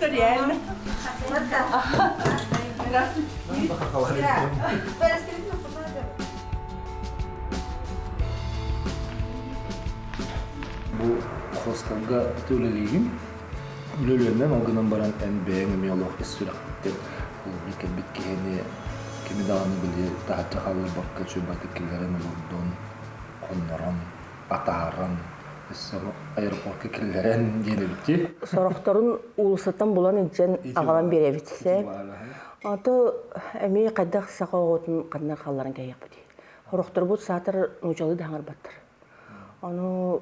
Хочется реально. Здравствуйте. Бу хостелга үлэлиигин. Үлэлиэннэн ол гынан баран эн бэйэҥ эмиэ олох ис сүрэхпиттэн холобур кэлбит киһини кими даҕаны били таһыччы хаалларбакка чуйбатык киллэрэн олордон, хоннорон, атааран, өссө аэропортка киллэрэн диэн эбит дии. Сорохторун уулуссаттан булан илдьэн аҕалан биэрэбит. Ото эмиэ хайдах саха оҕотун ханна хаалларан кэһиэхпитий? Сорохторбут саатар нуучалыы да хаҥарбаттар. Ону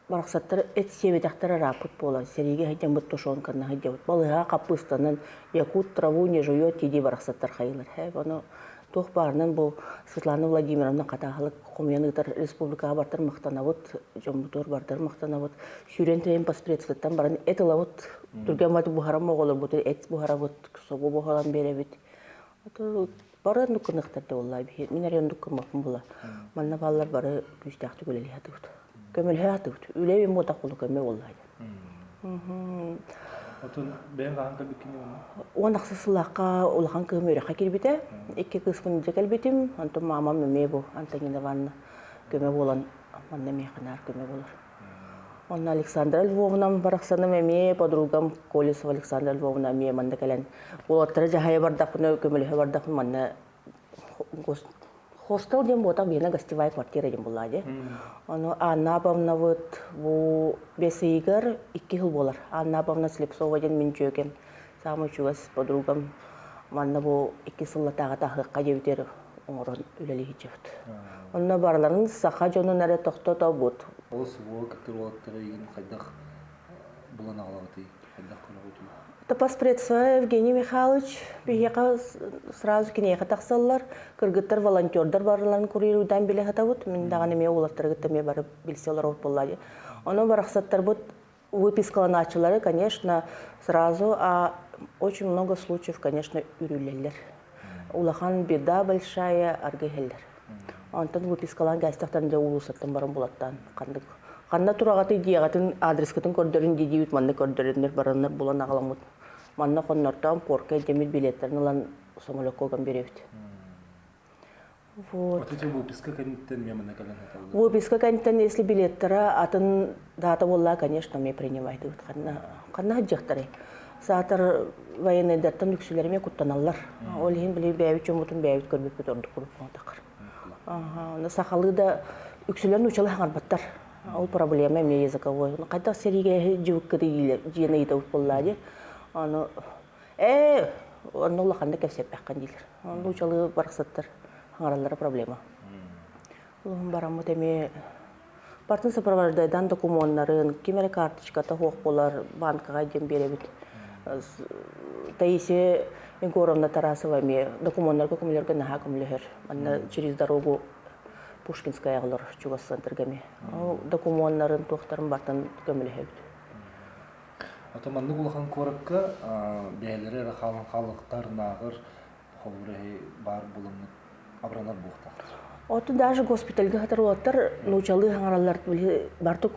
барахсаттар эт сиэбэтэхтэр ырааппыт буолан, сэриигэ сылдьаммыт тушенканна сылдьабыт. Балыыһаҕа хаппыыстанан якут траву не жует дии барахсаттар хайыылар. Ону туох баарынан бу Светлана Владимировна хатааһылык хомуйан ыытар республикаҕа бартар махтанабыт, дьоммутугар бартар махтанабыт. Сүүрэн тирэйин поспредствоттан баран эт ылабыт, түргэн бат буһаран оҕолорбутун эт буһарабыт, собо буһаран биэрэбит. Бары оннук гыныахтар да буоллаа биһи. Мин эрэ оннук гыммаппын була. Манна бааллар бары күүстээхтик үлэлиһэ сатыыбыт. Көмөлөһө сатыыбыт. Үлэ буотах буолу көмө буоллаа диэн. Отун бэйэҥ хаһан кэлбиккиний онно? 10 ахсыс сыллаахха улахан кыыһым үөрэххэ киирбитэ. Икки кыыспын илдьэ кэлбитим. Онтон маамам эмиэ бу Антонина Ивановна көмө буолан манна миэхэ наар көмө буолар. Онно Александра Львовнам барахсаным эмиэ подругам Колесова Александра Львовна эмиэ манна кэлэн уолаттары дьаһайа бардахпына көмөлөһө бардахпына манна хостел диэн буотах биһиэнэ гостевая квартира диэн буллаа дии. Ону Анна Абовнабыт бу бэс ыйыгар 2 жыл буолар. Анна Абовна Слепцова диэн мин дьүөгэм, самый чугас подругам манна бу 2 сыллатааҕыта аһыахха диэбитигэр оҥорон үлэлии сылдьабыт. Онно барыларын саха дьонун эрэ тохтотобут. Ол СВО кыттар уолаттары игин хайдах булан аҕалаҕытый? Хайдах көрөҕүтүй? Постпредство Евгений Михайлович биһиэхэ сразу киниэхэ тахсаллар. Кыргыттар волонтердар барыларын курьеруйдаан билэ сатабыт. Мин даҕаны эмиэ уолаттаргытта эмиэ бары билсе олоробут буоллаа дии. Онон барахсаттарбыт выпискаланааччылары, конечно, сразу, а очень много случаев, конечно, үрүлэллэр. Улахан беда большая аргы иһэллэр. Онтон выпискалаан кээстэхтэрин дьэ уулуссаттан баран булаттаан ханнык ханна тураҕатый диэҕэтин адрескытын көрдөрүн дии манна көрдөрөннөр бараннар булан аҕаламмыт манна хоннортоон порка илдьэммит билеттарын ылан самолекка уган биэрэбит. Вот. Отуча выписка кэнниттэн мен манна кэлэн хаталлар. Выписка кэнниттэн если билеттара атын дата буолла, конечно, мне принимайтыбыт. Ханна ханна сылдьыахтарай? Саатар военныйдартан үксүлэриме куттаналлар. Ол иһин били бэйэбит дьоммутун бэйэбит көрбүппүт ордук курдук буолтахар. Ага, сахалыы да үксүлэр нуучалыы хаҥарбаттар. Ол проблема эмиэ языковой. Хайдах сэриигэ дьыбыккыты дьиэн ыйытабыт буоллаа дии. Аны ээ онно улаханнык кэпсэппэххин дииллэр. Нуучалыы барахсаттар хаҥараллара проблема. Улуһун бараммыт эмиэ партын сопровождайдан докумуоннарын, ким эрэ карточката суох буолар, банкаҕа диэн биэрэбит. Таисия Егоровна Тарасова эмиэ докумуоннарга көмөлөргө наһаа көмөлөһөр. Манна через дорогу Пушкинская олорор чугас центрга эмиэ. Ол докумуоннарын, туохтарын бартын көмөлөһөбүт. Ото маннык улахан куоракка бэйэлэрэ эрэ хаалан хаалыктарынааҕар холобур эһи баар буламмыт абыранар буолуохтаахтар. Оту даже госпитальга сытар уолаттар нуучалыы хаҥараллар барты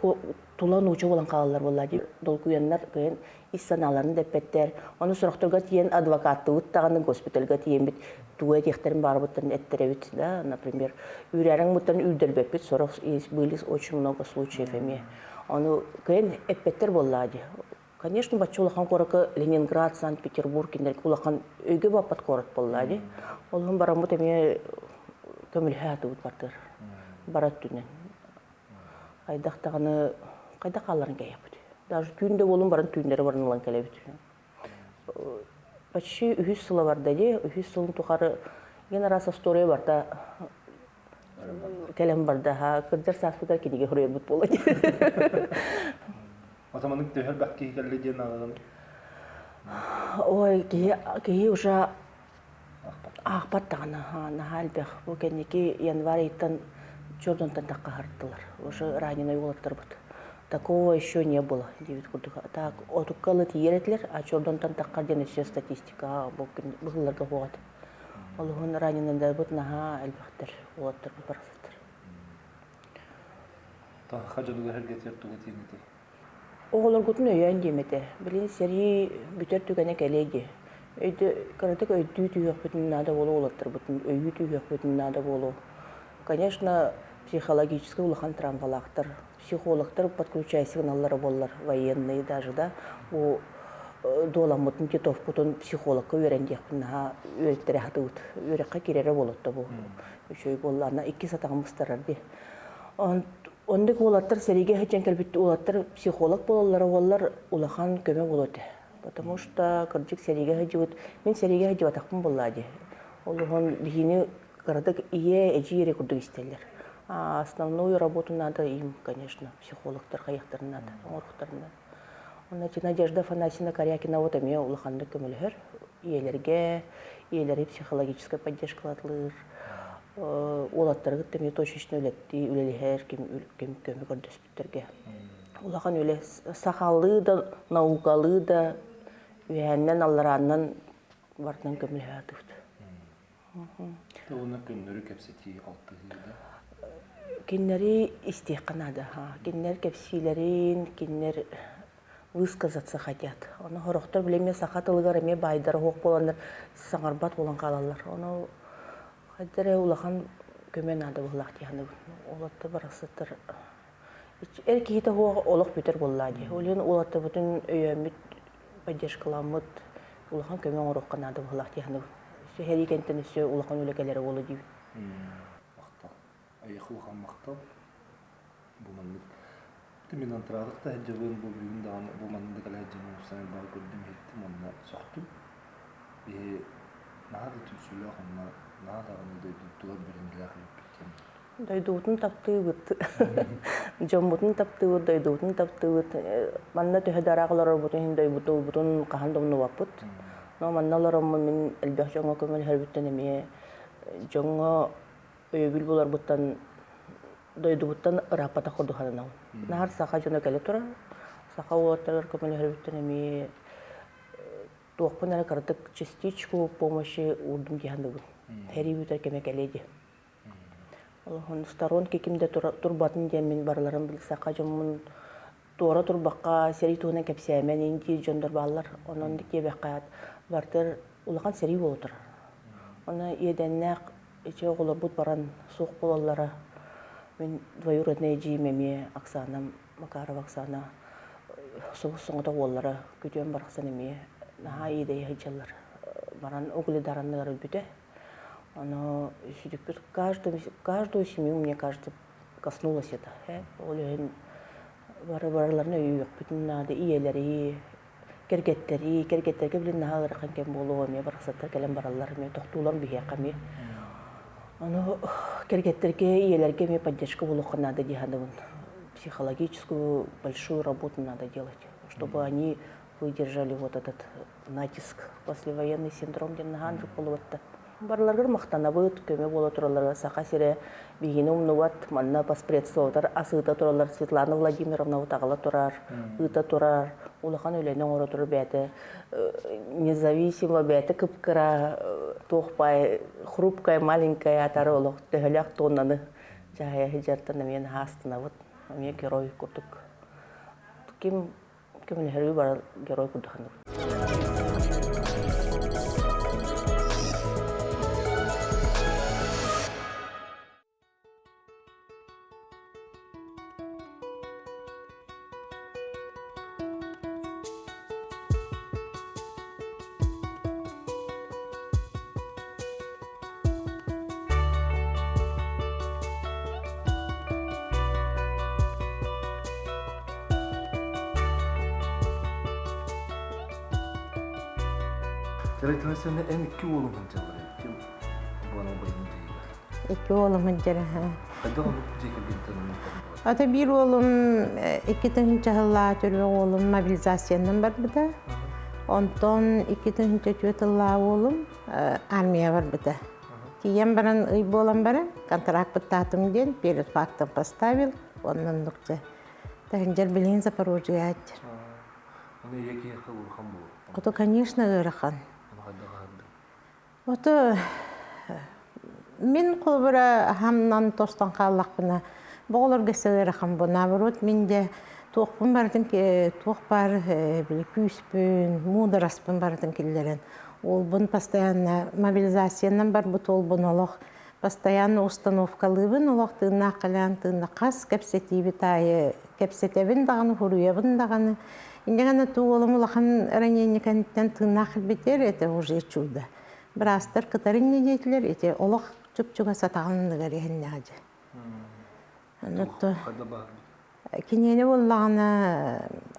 тула нууча буолан хаалаллар буолла дии. Долгуйаннар кыайан ис санааларын да эппэттэр. Ону сорохторго тиийэн адвокаттыбыт даҕаны госпитальга тиийэммит тугу этиэхтэрин баарбыттан эттэрэбит да, например, үүрээриҥ буттан үүрдэрбэппит сорох были очень много случаев эмиэ. Ону кыайан эппэттэр буоллаа дии. Конечно, бачча улахан куоракка Ленинград, Санкт-Петербург кинилэргэ улахан өйгө баппат куорат буоллаа дии. Ол бараммыт эмиэ көмүлэһэ сатыыбыт бардыр. Бара өттүнэн. Хайдах даҕаны хайдах хаалларын кэйэхпит. Даже түүн да буолун баран түүннэри баран ылан кэлэбит. Почти үһүс сыла барда дии. Үһүс сылын тухары ген араас история барда кэлэн барда. Ха кырдьар сааспытыгар кинигэ суруйарбыт буолла дии. Атаманык төһө элбэх киһи кэллэ диэн ааҕан? Ой, киһи, киһи уже аахпат даҕаны, наһаа элбэх. Бу кэнники январь ыйтан чордонтон таххаһартылар. Уже раненый уолаттарбыт. Такого еще не было диэбит курдук. Так, отукка ыла тиийэр этилэр, а чордонтон таххар диэн өссө статистика бу быһыыларга буолат. Олуһун раненыйдарбыт наһаа элбэхтэр, уолаттарбыт барахсаттар. Таһха дьонугар эргэтигэр тугу этиэҥ этэй? Оҕолоргутун өйөөн диэм этэ. Билигин сэрии бүтэр түгэнэ кэлиэ дии. Өйдө, кыратык өйдүү түһүөхпүтүн наада буолуо, уолаттарбытын өйүү түһүөхпүтүн наада буолуо. Конечно, психологически улахан травмалаахтар. Психологтар подключайся гыналлара буоллар, военные даже, да, бу дуоламмытын, титовпутун психологка үөрэн диэхпин наһаа үөрэттэрэ сатыыбыт. Үөрэххэ киирэрэ буолуотта бу. Үчүгэй буолла, ана иккис атаҕым быстарар дии. Оннук уолаттар сэриигэ сылдьан кэлбит уолаттар психолог буолаллара буоллар улахан көмө буолуо этэ. Потому что кырдьык сэриигэ сылдьыбыт, мин сэриигэ сылдьыбатахпын буоллаа дии. Ол иһин биһини кыратык ийэ, эдьиий эрэ курдук истэллэр. А основную работу надо им, конечно, психологтар хайыахтарын надо, оҥоруохтарын надо. Онно Надежда Афанасьевна Корякина вот эмиэ улаханнык көмөлөһөр. Ийэлэргэ, ийэлэри психологическай поддержкалатылыыр. Уолаттары кытта эмиэ точечно үлэттии, үлэлэһэр, ким, ким көмө көрдөспүттэргэ. Улахан үлэ сахалыы да, наукалыы да, үөһээннэн, алларааннан барытынан көмөлөһө сатыыбыт. Уонна көннөрү кэпсэтии, алтыһыы да? Кинилэри истиэххэ наада. Кинилэр кэпсиилэрин, кинилэр высказаться хотят. Ону сорохтор били эмиэ саха тылыгар эмиэ баайдара суох буоланнар саҥарбат буолан хаалаллар. Ону хайда эрэ улахан көмө наада быһыылаах дии саныыбын. Уолаттар барахсаттар эр киһитэ суох олох бүтэр буоллаа дии. Ол иһин уолаттарбытын өйөөммүт, поддержкаламмыт улахан көмө оҥоруохха наада быһыылаах дии саныыбын. Өссө сэрии кэнниттэн өссө улахан үлэ кэлэрэ буолуо диибин. Махтал. Эйиэхэ улахан махтал. Бу маннык мин антраадах да сылдьабын, бу бүгүн даҕаны бу маннык элэ сылдьан уопсайан баҕа көрдүм иһиттим уонна сөхтүм. Биһи наһаа да түмсүүлээх уонна наһаа даҕаны дойдубутугар бэриниилээх эбиппит диэн. Дойдубутун таптыыбыт. Дьоммутун таптыыбыт, дойдубутун таптыыбыт. Манна төһө да ыраах олорорбутун иһин дойдубутун хаһан да умнубаппыт. Но манна олороммун мин элбэх дьоҥҥо көмөлөһөрбүттэн эмиэ дьоҥҥо өйөбүл буларбыттан дойдубуттан ырааппатах курдук сананабын. Наһар саха дьоно кэлэ турар. Саха уолаттарыгар көмөлөһөрбүттэн эмиэ туохпун эрэ кыратык частичку помощи уурдум дии саныыбын. Сэрии бүтэр кэмэ кэлиэ дии. Олоһун сторонки ким да турбатын диэн мин барыларын били саха дьоммун туора турбакка сэрии туһунан кэпсээмэн ин диир дьоннор бааллар. Онон диэбэххэ бартыр улахан сэрии буола турар. Оны иэдэннээх ичи оҕолорбут баран суох буолаллара. Мин двоюродная эдьиийим эмиэ Оксана Макарова Оксана субус-соҥото уоллара күтүөн барахсан эмиэ наһаа иэдэйэ сылдьаллар. Баран угледаранныгар өлбүтэ. Ону сүтүкпүт каждую, каждую семью, мне кажется, коснулось это. Ол иһин бары барыларын өйүөхпүтүн наада ийэлэри, кэргэттэри, кэргэттэргэ билин наһаа ыарахан кэм буолуо эмиэ барахсаттар кэлэн бараллар эмиэ тохтуулар биһиэхэ эмиэ. Ону кэргэттэргэ, ийэлэргэ эмиэ поддержка буолуохха наада дии саныыбын. Психологическую большую работу надо делать, чтобы они выдержали вот этот натиск, послевоенный синдром диэн наһаа ынырык буолубатта. Барыларыгар махтанабыт, көмө буола туралларыгар Саха сирэ биһигини умнубат, манна поспредствоватар ас ыыта тураллар Светлана Владимировнабыт аҕала турар, ыыта турар, улахан үлэни оҥоро турар бэйэтэ независимо бэйэтэ кып-кыра туох баай хрупкая маленькая атары олох төһөлөөх тоннаны дьаһайа сылдьартан эмиэ наһаа астынабыт, эмиэ герой курдук. Ким көмөлөһөргө барар герой курдук Дьарыктанасыны эн икки уолуҥ сылдьаллар эбит буона убайын дьиэгэр. Икки уолум сылдьар. Хайдах оннук дьиэ кэргэнтэн оннук Ата биир уолум 2 тыһыынча сыллаах төрүөх уолум мобилизациянан барбыта. Онтон 2 тыһыынча 4 сыллаах уолум армия барбыта. Тиийэн баран ый буолан баран контракт баттаатым диэн перед фактом поставил. Онно оннукча. Таһынжар билигин Запорожье аттыр. Оны ийэ киһиэхэ ыарахан буолуо. Ото, конечно, ыарахан. Ону хайдах аһардыҥ? Ото мин холобура хамнан тостон хааллахпына, оҕолорго ыарахан бу. Наоборот, мин де Туохпун барытын туох баар били күүспүн, муудараспын барытын киллэрэн уолбун постоянно мобилизациянан барбыт уолбун олох постоянно установкалыыбын, олох тыыннаах кэлээн тыынна хас кэпсэтиибит аайы кэпсэтэбин даҕаны, хуруйабын даҕаны. Инньэ гына туу уолум улахан ранение кэнниттэн тыыннаах кэлбитигэр это уже чудо. Быраастар кытары инньэ диэтилэр, ити олох чуп-чугас атаҕын анныгар иһиннэҕэ дьэ. Оннук Киниэнэ буоллаҕына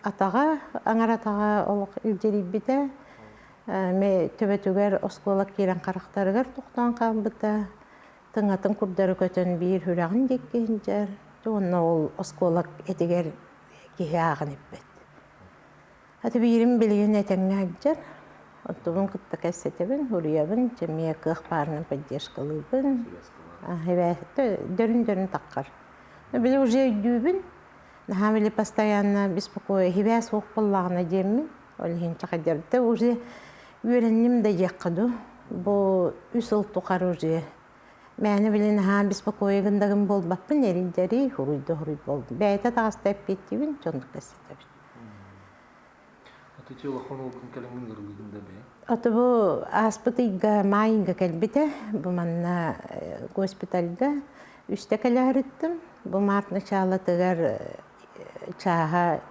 атаҕа, аҥар атаҕа олох илдьирийбитэ. Эмиэ төбөтүгэр оскуолак киирэн харахтарыгар тохтоон хаалбыта. Тыҥатын курдары көтөн биир сүрэҕин диэки сылдьар. Уонна ол оскуолак этигэр киһи ааҕан иппэт. Аты биирим билигин этэҥҥэ сылдьар. Оттубун кытта кэпсэтэбин, суруйабын, дьэ эмиэ кыах баарынан поддержкалыыбын. Дөрүн-дөрүн таххар. Били уже өйдүүбүн. Наһаа били постоянно беспокоя хибээ суох буоллаҕына диэммин. Ол иһин чахайдарда уже үөрэнним да диэххэ дуу. Бу үс сыл тухары уже мээнэ били наһаа беспокоя гындагым буолбаппын эрийдэри хуруйда хуруй буолдум. Бэйэтэ таҕыста эппиэттиибин, дьоннук кэпсэтэбин. Аты улахан уолгун кэлэҥҥин ыарылыыгын да бэйэҥ? Аты бу ааспыт ыйга маайга кэлбитэ. Бу манна госпитальга үстэ кэлэ сырыттым. Бу март началатыгар чааһа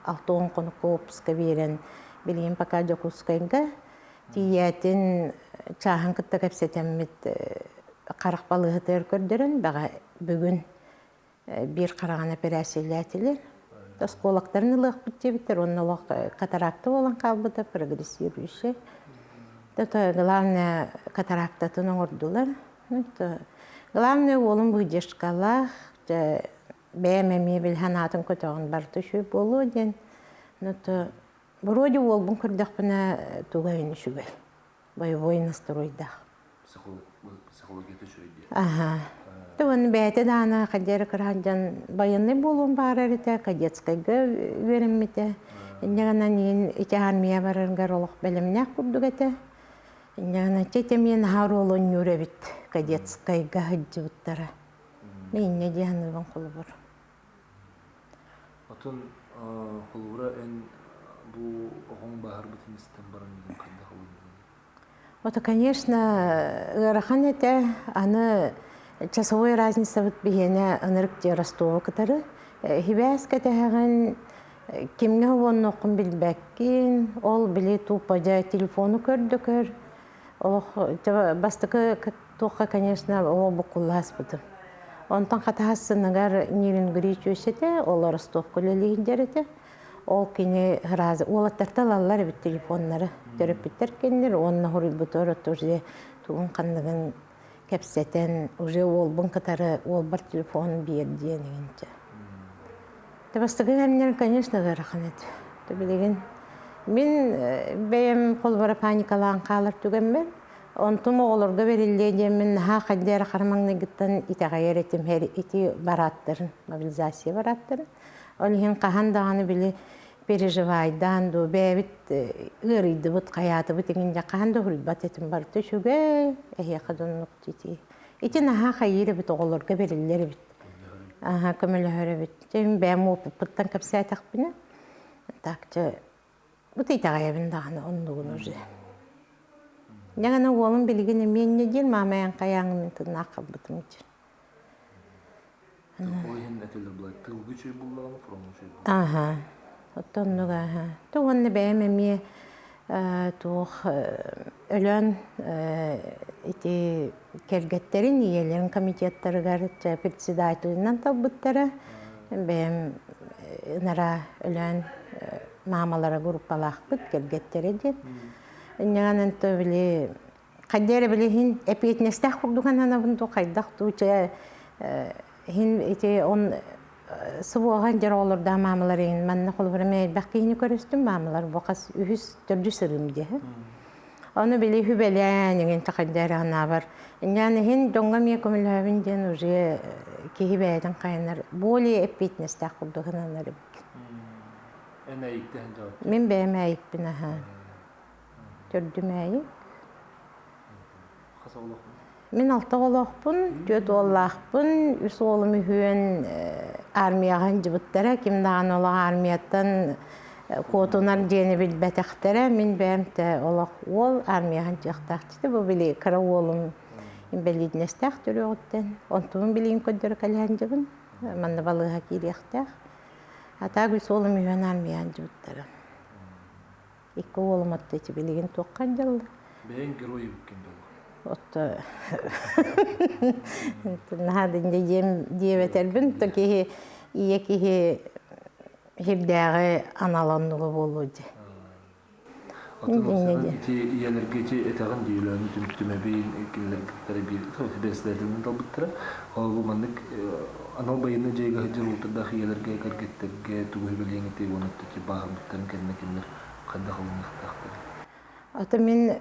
60 хонукка отпуска биэрэн билигин пока Дьокуускайга тиийээтин чааһын кытта кэпсэтэммит харах балыыһатыгар көрдөрөн баҕа бүгүн биир хараҕын эпэрээссийэлээтилэр. Оскуолактарын ылыахпыт диэбиттэр уонна олох катаракта буолан хаалбыта прогрессирующая. Это главное катарактатын оҥордулар. Главное уолум выдержкалаах, бэйэм эмиэ били санаатын көтөҕөн барыта үчүгэй буолуо диэн. Вроде уолбун көрдөхпүнэ туга үчүгэй. Боевой настройдаах. Психологията үчүгэй диэн. Аха. Уонна бэйэтэ даҕаны хайдах кыраһан дьон байыаннай буолуон баҕарар этэ, кадетскайга үөрэммитэ. Инньэ гынан иин ити армия барарыгар олох бэлэмнээх курдук этэ. Инньэ гынан чэ эмиэ наһаа оруолу оонньуур эбит кадетскайга сылдьыбыттара. Мин инньэ дии саныыбын холобур. Отон холобура эн бу оҕоҥ бааһырбытын истэн баран билим хайдах ылынныгын? Это, конечно, ыарахан этэ. Аны часовой разницабыт биһиэнэ ынырык дии Ростову кытары. Хибээс кэтэһэҕин, кимҥэ уоннуоххун билбэккин, ол били тупо дьэ телефону көр да көр. Олох бастакы туохха, конечно, ол буккуллааспытым. Онтон хатаһассыныгар Нерюнгри чүөсэтэ, ол Ростовка үлэлиир этэ. Ол кини сразу уолаттартан ылаллар эбит телефоннары. Төрөппүттэр кинилэр уонна хоруйбутугар вот уже тугун ханныгын кэпсэтэн уже уолбун кытары уолбар телефон биэр диэн игинчэ. Бастакы кэмнэр, конечно, ыарахан этэ. Билигин мин бэйэм холбора паникалаан хаалар түгэммэр онтум оҕолорго бэриллиэ диэммин наһаа хайда эрэ хара маҥнайгыттан итэҕэйэр этим ити барааттарын, мобилизация барааттарын. Ол иһин хаһан даҕаны били переживайдаан дуу, бэйэбит ыарыйдыбыт, хайаатыбыт иҥин дьэ хаһан да уһуйбат этим барыта үчүгэй, эһиэхэ да оннук ити. Ити наһаа хайыыр эбит, оҕолорго бэриллэр эбит. Аха, көмөлөһөр эбит. Дьэ, мин бэйэм уопуппуттан кэпсээтэхпинэ, так дьэ, бу итэҕэйэбин даҕаны оннугун уже. Дьэ гына уолум билигин эмиэ инньэ диир, маама эн хайааҥҥын мин тыыннаах хаалбытым диир. Ол иһин этэллэр былай тылга үчүгэй буллаҕына, фроҥҥа үчүгэй буллаҕына. Аха. Оттон оннук аха. То уонна бэйэм эмиэ туох Өлөөн ити кэргэттэрин, ийэлэрин комитеттарыгар председателинэн талбыттара. Бэйэм ынара Өлөөн маамалара группалаахпыт кэргэттэрэ диэн. Инньэ то били хайда эрэ били иһин эпиэтинэстээх курдук ананабын дуу хайдах дуу чэ иһин ити он субуохан дьэр оҕолордоох маамалар иһин манна холобура мен элбэх киһини көрүстүм маамалар бу хас үһүс төрдүс сырыым диэһэ ону били хүбэлээн иҥин тахайда эрэ анаабар инньээн иһин дьоҥҥо эмиэ көмөлөһөбүн диэн уже киһи бэйэтин хайанар более эппиэтинэстээх курдук сананар эбит. Эн эйиктэһин Мин бэйэм эйикпин аһа. Төрдүм ээйик. Хас оҕолооххун? Мин алта оҕолоохпун, түөрт уоллаахпын, үс уолум үһүөн. армияҕа сылдьыбыттара, ким даҕаны олох армияттан куотунар диэни билбэтэхтэрэ. Мин бэйэм те олох уол армияҕа сылдьыахтаах дии. Бу били кыра уолум инбэлиидинэстээх төрүөҕүттэн. Онтубун билигин көрдөрө кэлэһэн дьыбын. Манна балыыһа киириэхтээх. А так үс уолум үһүөн армияҕа сылдьыбыттара. Икки уолум отто ити билигин туохха дьалла. Бэйэҥ герой эбиккин буолуо. Отто наһаа да диэм диэбэтэрбин то киһи ийэ киһи сирдээҕи анала оннуга буолуо дии. Отон ити ийэлэргэ ити этэҕин дүйүлөөнү түмэбин кинилэргиттэрэ биир председателин талбыттара. Ол бу маннык анал байыаннай дьайыыга сылдьар уолаттардаах ийэлэргэ, кэргэттэргэ тугу сүбэлиэҥ этэй уонна бааһырбыттарын кэннэ кинилэр хайдах ылыныахтаахтарый? Ата мин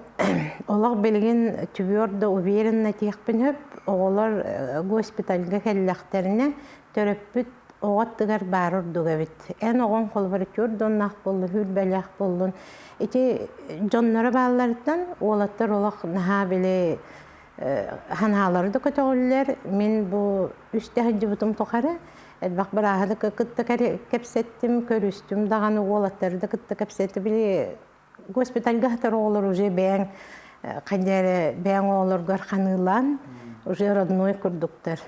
олох билигин твердо уверенно этиэхпин сөп. Оҕолор госпитальга кэллэхтэринэ төрөппүт оҕо аттыгар баар ордук эбит. Эн оҕоҥ холобура түөрт доннаах буоллун, сүүрбэлээх буоллун. Ити дьонноро баалларыттан уолаттар олох наһаа били санаалары да көтөҕүллэр. Мин бу үстэ сылдьыбытым тухары элбэх бырааһы да кытта кэпсэттим, көрүстүм даҕаны уолаттары да кытта кэпсэттим. Били госпитальга сытар оҕолор уже бэйэҥ хайда эрэ бэйэҥ оҕолоргор ханыылаан уже родной курдуктар.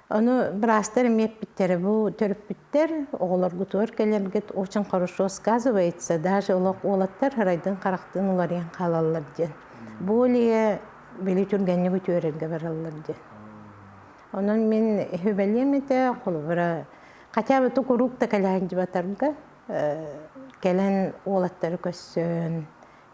Ону быраастар эмиэ эппиттэрэ бу төрөппүттэр оҕолоргутугар кэлэргит очень хорошо сказывается, даже олох уолаттар ырайдын харахтыын уларыйан хаалаллар диэн. Более били түргэнник үтүөрэргэ бараллар диэн. Онон мин сүбэлиэм этэ, холобура, хотя бы куруук да кэлэһин дьыбатарга кэлэн уолаттары көрсөн,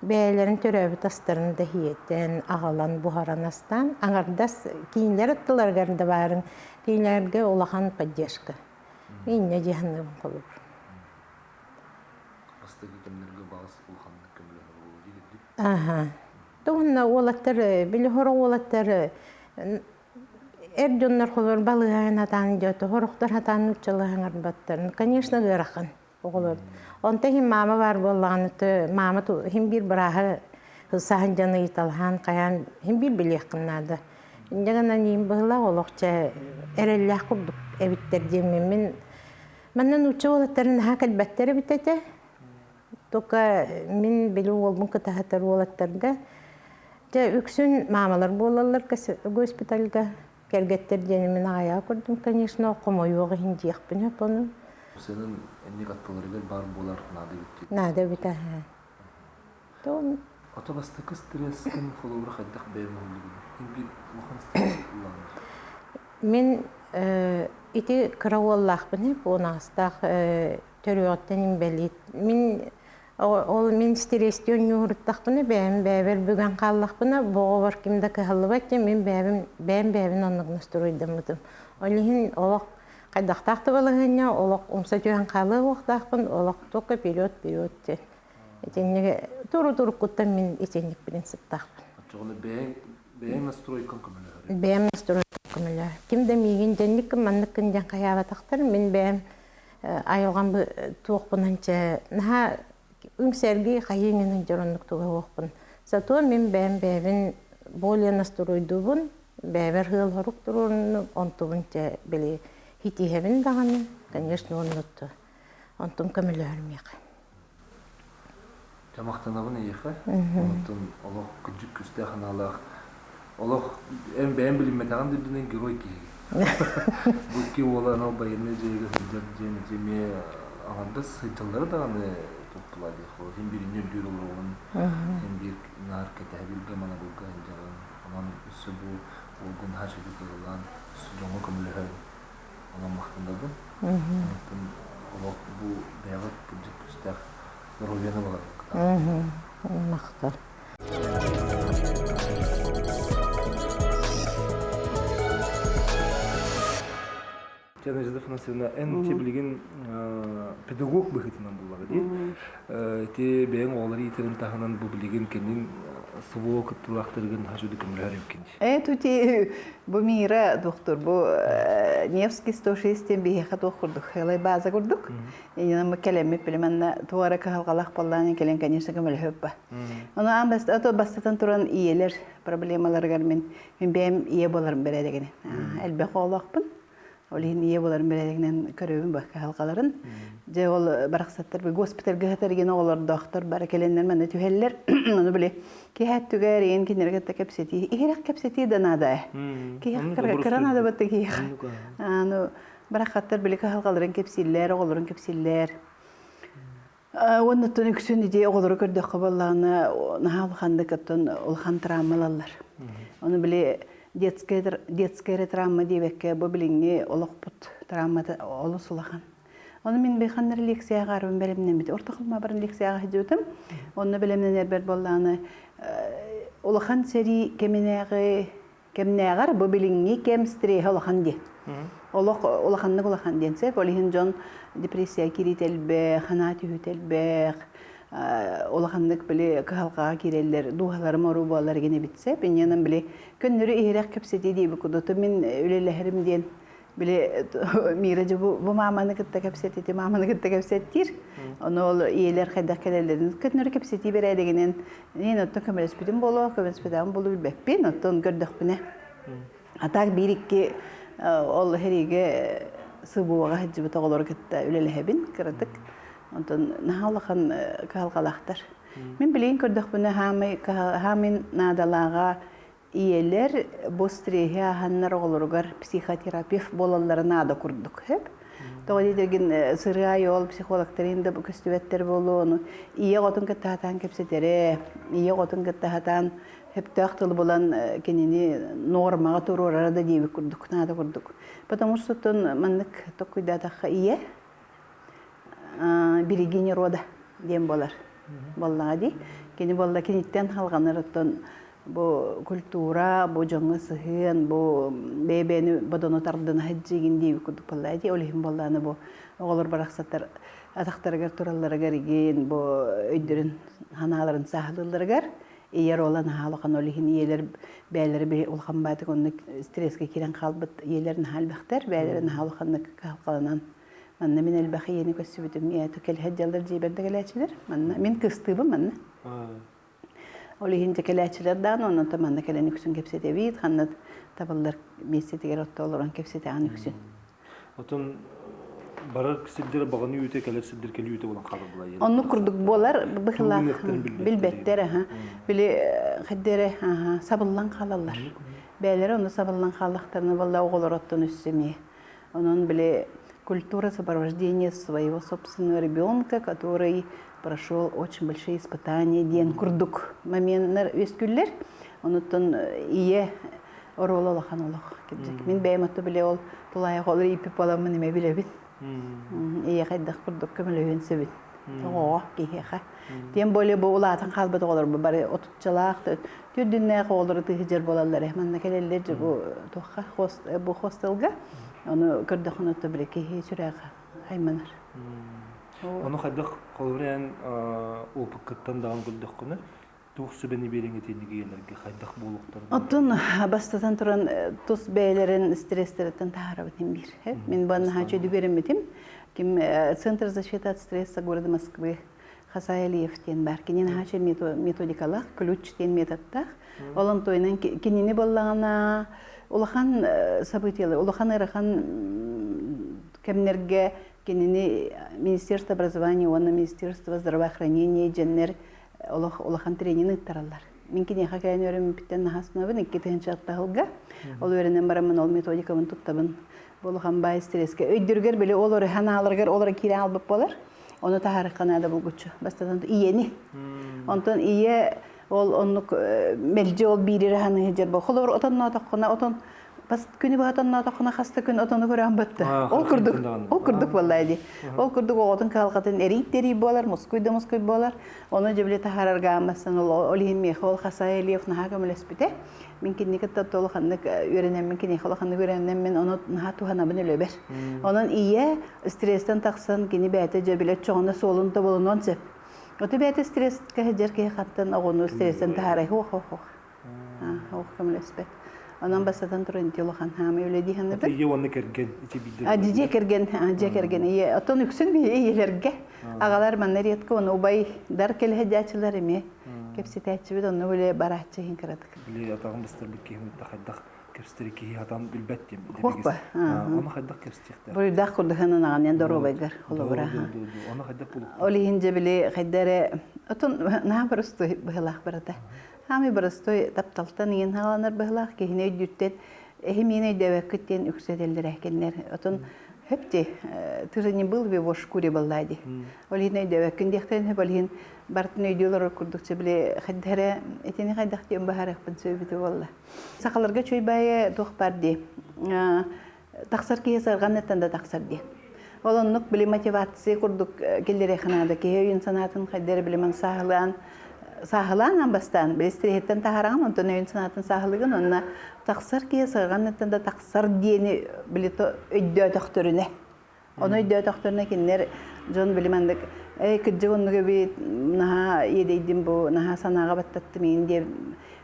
бэйэлэрин төрөөбүт астарын да иһиэтэн, аҕалан буһаран астаан, аҥардас кииннэр аттыларыгар да баарын кииннэргэ улахан поддержка. Инньэ дии саныыбын холобур. Бастакы кэмнэргэ баҕас улаханнык көмөлөһөр буолуо диир Аха. Туһунна уолаттар, били хоро уолаттар эр дьоннор холор балыыһаҕын хатаан дьото, хорохтор хатаан нууччалыы хаҥарбаттар. Конечно, ыарахан оҕолор. Онто иһин маама баар буоллаҕына, маама иһин биир бырааһы саһан дьон ыйыталаһан, хайаан иһин биир билиэххин наада. Инньэ гынан иин быһыылаах олох чэ эрэллээх курдук эбиттэр диэммин мин манна нуучча уолаттарын наһаа кэлбэттэр эбит этэ. Только мин били уолбун кытаһатар уолаттарга дьэ үксүн маамалар буолаллар госпитальга кэргэттэр диэни мин аҕайаа көрдүм конечно хомойуох иһин диэхпин сөп ону. Сенин энник аттыларыгар баар буолар наада эбит. Наада эбит аһа. Тон Ото бастакы стресскин холобура хайдах бэйэм уһуллубун? Биир улахан стресс ыллаҕын. Мин ити кыра уоллаахпын 10 аҕыстаах төрүөҕүттэн инбэлиит. Мин ол мин стресстии оонньууруттахпына бэйэм бэйэбэр бүгэн хааллахпына боҕобор ким да кыһаллыбат диэн мин бэйэбин бэйэм бэйэбин оннук настройдаммытым. Ол иһин олох хайдахтаах да балаһыанньа олох умса түһэн хаалыа уохтаахпын олох только вперед вперед диэн. Итинник туру туруккуттан мин итинник принциптаахпын. Оччоҕуна бэйэҥ бэйэҥ настройкаҥ көмөлөһөр. Бэйэм настройкам көмөлөһөр. Ким да миигин дьэнниккин манныккын диэн хайаабатахтар мин бэйэм айылҕам туохпунан чэ наһаа үҥсэргии хайыы дьон оннук туга уохпун. Зато мин бэйэм бэйэбин более настроойдуубун, бэйэбэр ыал хорук туруоруннум, онтубун чэ били хитииһэбин даҕаны, конечно, оннутту. Онтум көмөлөһөр миэхэ. Махтанабын эйиэхэ. Онтон олох кырдьык күстээх анаалаах олох эн бэйэм билиммэтэҕин да үрдүнэн герой киһи. Бу икки уола анал байыаннай дьайыыга сылдьар диэн ити эмиэ аҥардас сылдьаллара даҕаны туппула диэх буолар. Син бииринньи үрдүүр олоруоҕун, син биир наар кэтэһэбилгэ, манабылга сылдьаҕын. Онон өссө бу уолгун наһаа үчүгэйдик ылылаан, өссө дьоҥҥо көмөлөһөн, онон махтанабын. Онтон олох бу бэйэҕит кырдьык күстээх доруобуйаны баҕарабын. Махтал. Надежда Афанасьевна, эн ти билигин педагог быһыытынан буллаҕа дии. Ити бэйэҥ оҕолор иитэрин таһынан бу билигин кэннин СВО кыттыылаахтарыгын хачуду көмөлөһөр эбиккин. Тути бу мира доктор бу Невский 106 биһиэхэ туох курдук хелай база курдук. Инна кэлэммит билиманна туара кыһалҕалаах боллаан кэлэн конечно көмөлөһөп ба. Ону аан ото бастатан туран ийэлэр проблемаларыгар мин мин бэйэм ийэ буоларым бэрээдэгини. Элбэх оҕолоохпун. Ол иһин ийэ буоларым бэрээдэгинэн көрөбүн бу кыһалҕаларын. Дьэ ол барахсаттар бу госпитальга сытар игин оҕолордоохтор бары кэлэннэр манна түһэллэр. Ону били киһи өттүгэр иин кинилэргэ кытта кэпсэтии, иһирэх кэпсэтии да наада ээ. Киһи кыра наада батта киһиэхэ. Аны барахсаттар били кыһалҕаларын кэпсииллэр, оҕолорун кэпсииллэр. Уонна үксүн ити оҕолору көрдөххө буоллаҕына наһаа улаханнык оттон улахан травма ылаллар. Ону били детская детская травма диэбэккэ бу билиҥҥи олохпут травмата олус улахан. Ону мин бэйханнар лекцияҕа арбын бэлэмнэммит. Орто халма баран лекцияҕа сылдьыбытым. Онно бэлэмнэнэрбэр буоллаҕына улахан сэрии кэминээҕи Кэмнээҕэр бу билиҥҥи кэм стреһэ улахан диэн. Олох улаханнык улахан диэн сөп. Ол иһин дьон депрессия киириитэ элбэх, санаа түһүүтэ элбэх, улаханнык били кыһалҕаҕа киирэллэр, дууһаларым оруу буолар гин эбит сөп. Инньэнэн били көннөрү иһирэх кэпсэтии диэбит кудуту мин үлэлэһэрим диэн били Мира дьэ бу, бу мааманы кытта кэпсэтити, мааманы кытта кэпсэттиир. Ону ол ийэлэр хайдах кэлэллэрин көннөрү кэпсэтии бэрээдэгинэн Мин оттон көмөлөспүтүм буолуо, көмөлөспөтөҕүм буолуо билбэппин, оттон көрдөхпүнэ. А так биир-икки ол сэриигэ СБУ-ҕа сылдьыбыт оҕолору кытта үлэлэһэбин кыратык. Онтон наһаа улахан кыһалҕалаахтар. Мин билигин көрдөхпүнэ хаамай хаамын наадалааҕа ийэлэр бу стреһи ааһаннар оҕолоругар психотерапевт буолаллара наада курдук сөп. Тоҕо диэтэргин сырыа ол психологтарын да көстүбэттэр буолуо, ону ийэ оҕотун кытта сатаан кэпсэтэрэ, ийэ оҕотун кытта сатаан сөптөөх тылы булан кинини нуормаҕа туруорара да диэбит курдук, наада курдук. Потому что маннык токкуйдаатахха ийэ берегиня рода диэн буолар буоллаҕа дии. Кини буолла киниттэн халҕанар оттон бу культура, бу дьоҥҥо сыһыан, бу бэйэ-бэйэни бодону тардына сылдьыгын диэбит курдук буоллаа дии. Ол иһин буоллаҕына бу оҕолор барахсаттар атахтарыгар туралларыгар игин бу өйдөрүн санааларын сааһылыылларыгар ийэр ола наһаа улахан ол иһин ийэлэр бэйэлэрэ били улахан баатык оннук стресскэ киирэн хаалбыт ийэлэр наһаа элбэхтэр бэйэлэрэ наһаа улаханнык кыһалҕаланан манна мин элбэх ийэни көрсүбүтүм ийэ кэлиһэ дьаллар дьиэбэр да кэлээччилэр манна мин кыстыыбын манна ол иһин дьэ кэлээччилэр даҕаны онон манна кэлэн үксүн кэпсэтэбит ханна табыллар миэстэтигэр отто олорон кэпсэтэҕин үксүн Отон барар сирдэр баҕаны үүтэ кэлэр сирдэр кэлии үүтэ буолан хаалар буолар. Оннук курдук буолар быһылаах билбэттэр аха били хайдэрэ аха сабыллан хаалаллар. Бэйэлэрэ ону сабыллан хааллахтарына буолла оҕолор оттон өссө эмиэ. Онон били культура сопровождения своего собственного ребенка, который прошел очень большие испытания диэн курдук моменттар үөскүүллэр. Онуттан ийэ оруола улахан олох кирдик. Мин бэйэм отто биле ол тулаайах ол ииппит буоламмын эмэ билэбин. Ийэ хайдах курдук көмөлөһүөн сөбүн. Оҕоҕо киһиэхэ. Тем более бу улаатан хаалбыт оҕолор бу бары отуччалаах түрдүннээх оҕолору тыһыдьар буолаллар. Манна кэлэллэр же бу туохха бу хостелга. Ону көрдөххүнэ отто биле киһи сүрэҕэ айманар. Ону хайдах холобур эн опыккыттан даҕан көрдөххүнэ туох сүбэни биэриҥ итинник ийэлэргэ хайдах буолуохтарын? Оттон бастатан туран тус бэйэлэрин стресстэртэн таһаарабыт иһин биир. Мин бу наһаа үчүгэй Ким Центр защиты от стресса города Москвы Хасай Алиев диэн бар. Кини наһаа методикалаах, ключ диэн методтаах. Ол онтуйунан кинини боллаҕына улахан событиялар, улахан ыарахан кэмнэргэ кинини Министерство образования уонна Министерство здравоохранения дьэннэр олох улахан тренинг ыыттараллар. Мин киниэхэ кэлэн үөрэммиппиттэн наһаа астынабын, 2006 сылга. Ол үөрэнэн бараммын ол методикабын туттабын. Бу улахан баай стресскэ. Өйдөргөр били ол орыхан ааларыгар ол киирэн албыт буолар. Ону таһаарыахха наада булгуччу. Бастатан ийэни. Онтон ийэ ол оннук мэлдьи ол биири ханыһы дьэр бу. Холобур отонноотоххуна отон бас күнү быһа отонноотоххуна хаста күн отону көрөн батта. Ол курдук, ол курдук буолла дии. Ол курдук оҕотун кыһалҕатын эрий-тэрий буолар, мускуй да мускуй буолар. Ону дьэ били таһаарарга ааммастан ол иһин миэхэ ол Хасай Алиев наһаа көмөлөспүтэ. Мин кинини кытта улаханнык үөрэнэммин, киниэхэ улаханнык үөрэнэммин, ону наһаа туһанабын үлэбэр. Онон ийэ стресстэн тахсан кини бэйэтэ дьэ билэр чоҕуна суолун тобулунуон сөп. Оту бэйэтэ стресскэ сылдьар киһи хантан оҕону стресстэн таһаарай хуох-хуох. Хуох көмөлөспөт. Онон бастатан туран ити улахан хаамай үлэ дии саныыбын. Ийэ уонна кэргэн ити биирдэ. А дьиэ кэргэн, дьиэ кэргэн ийэ. Оттон үксүн ийэлэргэ аҕалар манна редко оны убайдар кэлэһэдьааччылар эмиэ кэпсэтээччибит онно үлэ барааччы иһин кыратык. Били атаҕын быстарбыт киһини хайдах. кэпсэтэр киһи хатан билбэт диэн. Хуохпа. Оны хайдах кэпсэтиэхтэр. Буруйдаах курдуһанан аҕанен доруобайгар холобура. Оны хайдах булук. Ол иһин дьэ били хайда эрэ отон наһаа боростуой быһылаах барата. Хаамый боростуой тапталтан иин хааланар быһылаах киһини өйдүүртэн эһи миин өйдөөбөккүт диэн үксэтэллэр кинилэр. Отон хөпти ты же не был в его шкуре была ди. Ол иһин өйдөөбөккүн диэхтэрин хөп ол иһин бартын өйдүү олорор курдук били хайда эрэ итини хайдах диэн баһарыахпын сөбүтэ буолла. Сахаларга чөй баайы туох бар дии. Тахсар киһи сарҕанныттан да тахсар дии. Ол оннук били мотивация курдук киллэриэххэ наада. Киһи өйүн санаатын хайда эрэ билимэн сааһылаан сааһылаан аан бастаан били стреһиттэн таһараҕын, онтон өйүн санаатын сааһылыгын, онно тахсар киһи сарҕанныттан да тахсар диэни били өйдөөтөхтөрүнэ. Ону өйдөөтөхтөрүнэ кинилэр дьон били маннык эй кырдьык оннук эбит наһаа иэдэйдим бу наһаа санааҕа баттаттым иин диэн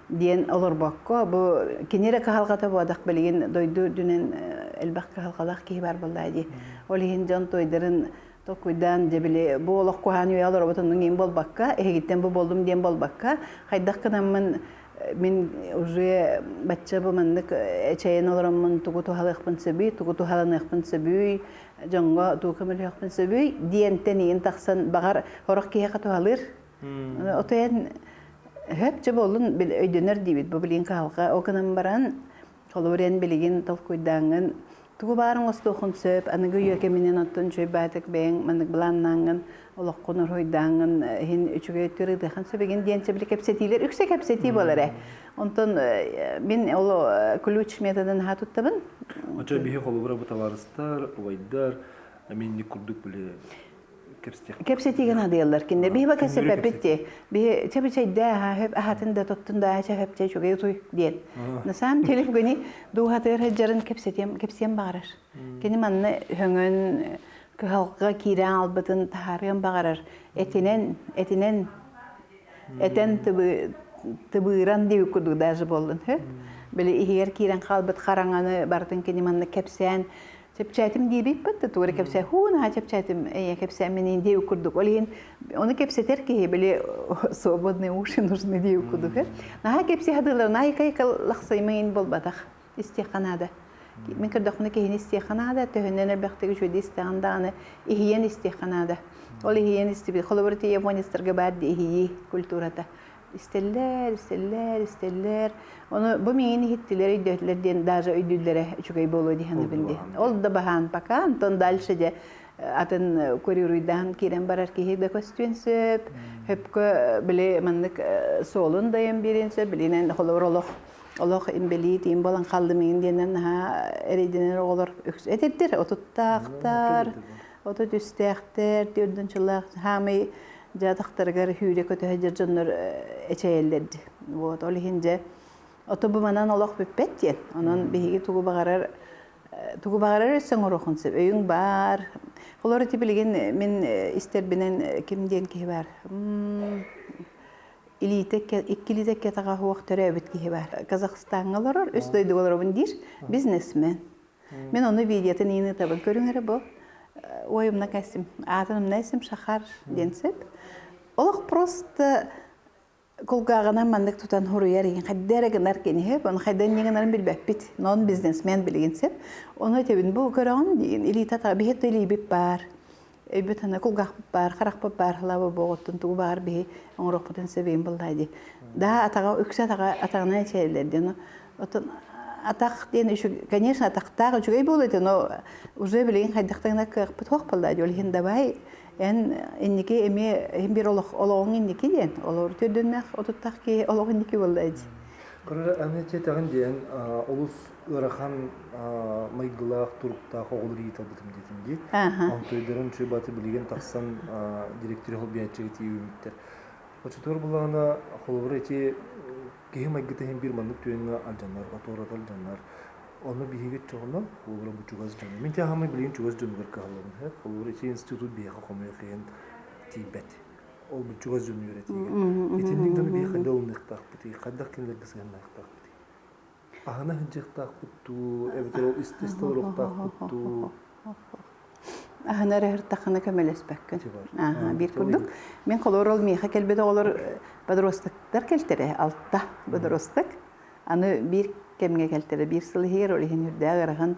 диэн олорбокко бу кини эрэ кыһалҕата буодах билигин дойду үрдүнэн элбэх кыһалҕалаах киһи бар буоллаа дии. Ол иһин дьон туойдарын толкуйдаан дьэ били бу олох куһаан үйэ олоробут оннук иин буолбакка эһигиттэн бу буоллум диэн буолбакка хайдах гынаммын мин уже бачча бу маннык эчэйэн олороммун тугу туһалыахпын сөбүй, тугу туһаланыахпын сөбүй, дьоҥҥо тугу көмөлөһүөхпүн сөбүй диэнтэн иин тахсан баҕар сорох киһиэхэ туһалыыр. Отойон хөп чэ буоллун өйдөнөр диибит бу билигин кыһалҕа. Ол гынан баран холобур эн билигин толкуйдааҥҥын тугу баарыҥ остуохун сөп, аныгы үйэ кэминэн оттон үчүгэй баатык бэйэҥ маннык былааннааҥҥын, олоххун уруһуйдааҥҥын иһин үчүгэй өттүгэр ыытыаххын сөп игин диэн били кэпсэтиилэр үксэ кэпсэтии буолар ээ. Онтон мин ол ключ методын наһаа туттабын. Очо биһи холобура бу табаарыстар, убайдар, минник курдук били Кэпсэтиигэ наадыйаллар кинилэр. Биһи ба кэпсэппэппит дии. Биһи чэбичэйдээ аһа хөп аһатын да тоттун да аһа хөп чэ үчүгэй утуй диэн. На самом деле бүгүни дууһатыгар сылдьарын кэпсэтиэм кэпсиэм баҕарар. Кини манна өҥөн кыһалҕа киирэн албытын таһаарыан баҕарар. Этинэн, этинэн этэн тыбыыран диэбит курдук даже буоллун хөп. Били иһигэр киирэн хаалбыт хараҥаны барытын кини манна кэпсээн чэпчээтим диэбиппит да тугу эрэ кэпсээ һуу наһаа чэпчээтим эйэ кэпсээммин диэбит курдук ол иһин ону кэпсэтэр киһи били свободные уши нужны диэбит курдук наһаа кэпсии сатыыллар наайка лахсаймайын буолбатах истиэххэ наада мин көрдөхпүнэ киһини истиэххэ наада төһөнөн элбэхтик үчүгэйдик истэҕин даҕаны иһийэн истиэххэ наада ол иһийэн истибит холобур ити японецтарга баар иһийии культурата истэллэр, истэллэр, истэллэр. Ону бу миигин иһиттилэр, өйдөөтүлэр диэн даже өйдүүллэрэ үчүгэй буолуо дии саныыбын дии. Ол да баһаан пока, онтон дальше дьэ атын курируйдаан киирэн барар киһи да көстүөн сөп. Хөпкө били маннык суолун дайан биэриэн сөп. Билинэн холобур олох олох имбэлиит им болан халлым иин диэнэн наһаа эрэйдэнэр оҕолор этэрдэр отуттаахтар, 33-тээхтэр, 40-чылаах хаамай дьаатахтарыгар хүүрэ көтөһө дьэр дьоннор эчэйэллэр дии. Вот, ол иһин дьэ ото бу манан олох бүппэт диэн. Онон биһиги тугу баҕарар тугу баҕарар өссө оҥоруохун сөп. Өйүҥ баар. Холор ити билигин мин истэрбинэн ким диэн киһи баар. Илиитэ икки илиитэ кэтэҕэ суох төрөөбүт киһи баар. Казахстаҥҥа олорор, үс дойдуга олоробун диир бизнесмен. Мин ону видеотын иин ытабын. Көрүҥ эрэ бу. Ой, умна кэсим. Аатын умна эсим Шахар диэн сөп. Олох просто кулгааҕынан маннык тутан хуруйар иһин хайда эрэ гынар кини сөп. Ону хайда инньэ гынарын билбэппит. Нон бизнесмен билигин сөп. Ону этэбин бу көрөҕүн диин илиитэ атаҕа биһи да илиибит баар. Өйбүт ана кулгаахпыт баар, харахпыт баар, халаба буоҕуттан тугу баар биһи оҥоруохпутун сөбүйүн буллаа дии. Да атаҕа үксэ атаҕа атаҕынан эчэйэллэр диэн. Отон атах диэн үчүг, конечно, атахтаах үчүгэй буолуо этэ, но уже билигин хайдахтарына кыахпыт суох буолла дии. Ол иһин давай эн инники эмиэ иһин биир олох олоҕуҥ инники диэн, олору төрдүннэх отуттах киһи олох инники буолла дии. Кыры аны тиэтэҕин диэн олус ыарахан майгылаах, туруктаах оҕолор иитэлбитим диэтим дии. Онтуйдарын чуйбаты билигин тахсан директоры холбуйааччыга тиийбиттэр. Оччотугар буллаҕына холобура ити киһи майгыта иһин биир маннык түгэҥҥэ алдьанар, отуората алдьанар. Ону биһиги чоҕунан холобура бу чугас дьону. Мин тиэхамай билигин чугас дьонугар кыһаллабын. Холобура ити институт биһиэхэ хомойуох иһин тиийбэт. Ол бу чугас дьону үөрэтиигэ. Итинник дьону биһи хайдах ылыныахтаахпытый, хайдах кинилэргэ сыһыаннаахтаахпытый? Аһына сылдьыахтаахпыт дуу, эбэтэр ол истэ-истэ олоруохтаахпыт дуу? Аһына эрэ сыртаххына көмөлөспөккүн. Ааһа, биир курдук. Мин холобур ол миэхэ кэлбит оҕолор подростоктар кэлтэрэ, алта подросток. Аны биир кэмҥэ кэлтэрэ биир сыл иһигэр, ол иһин үрдээх ыарахан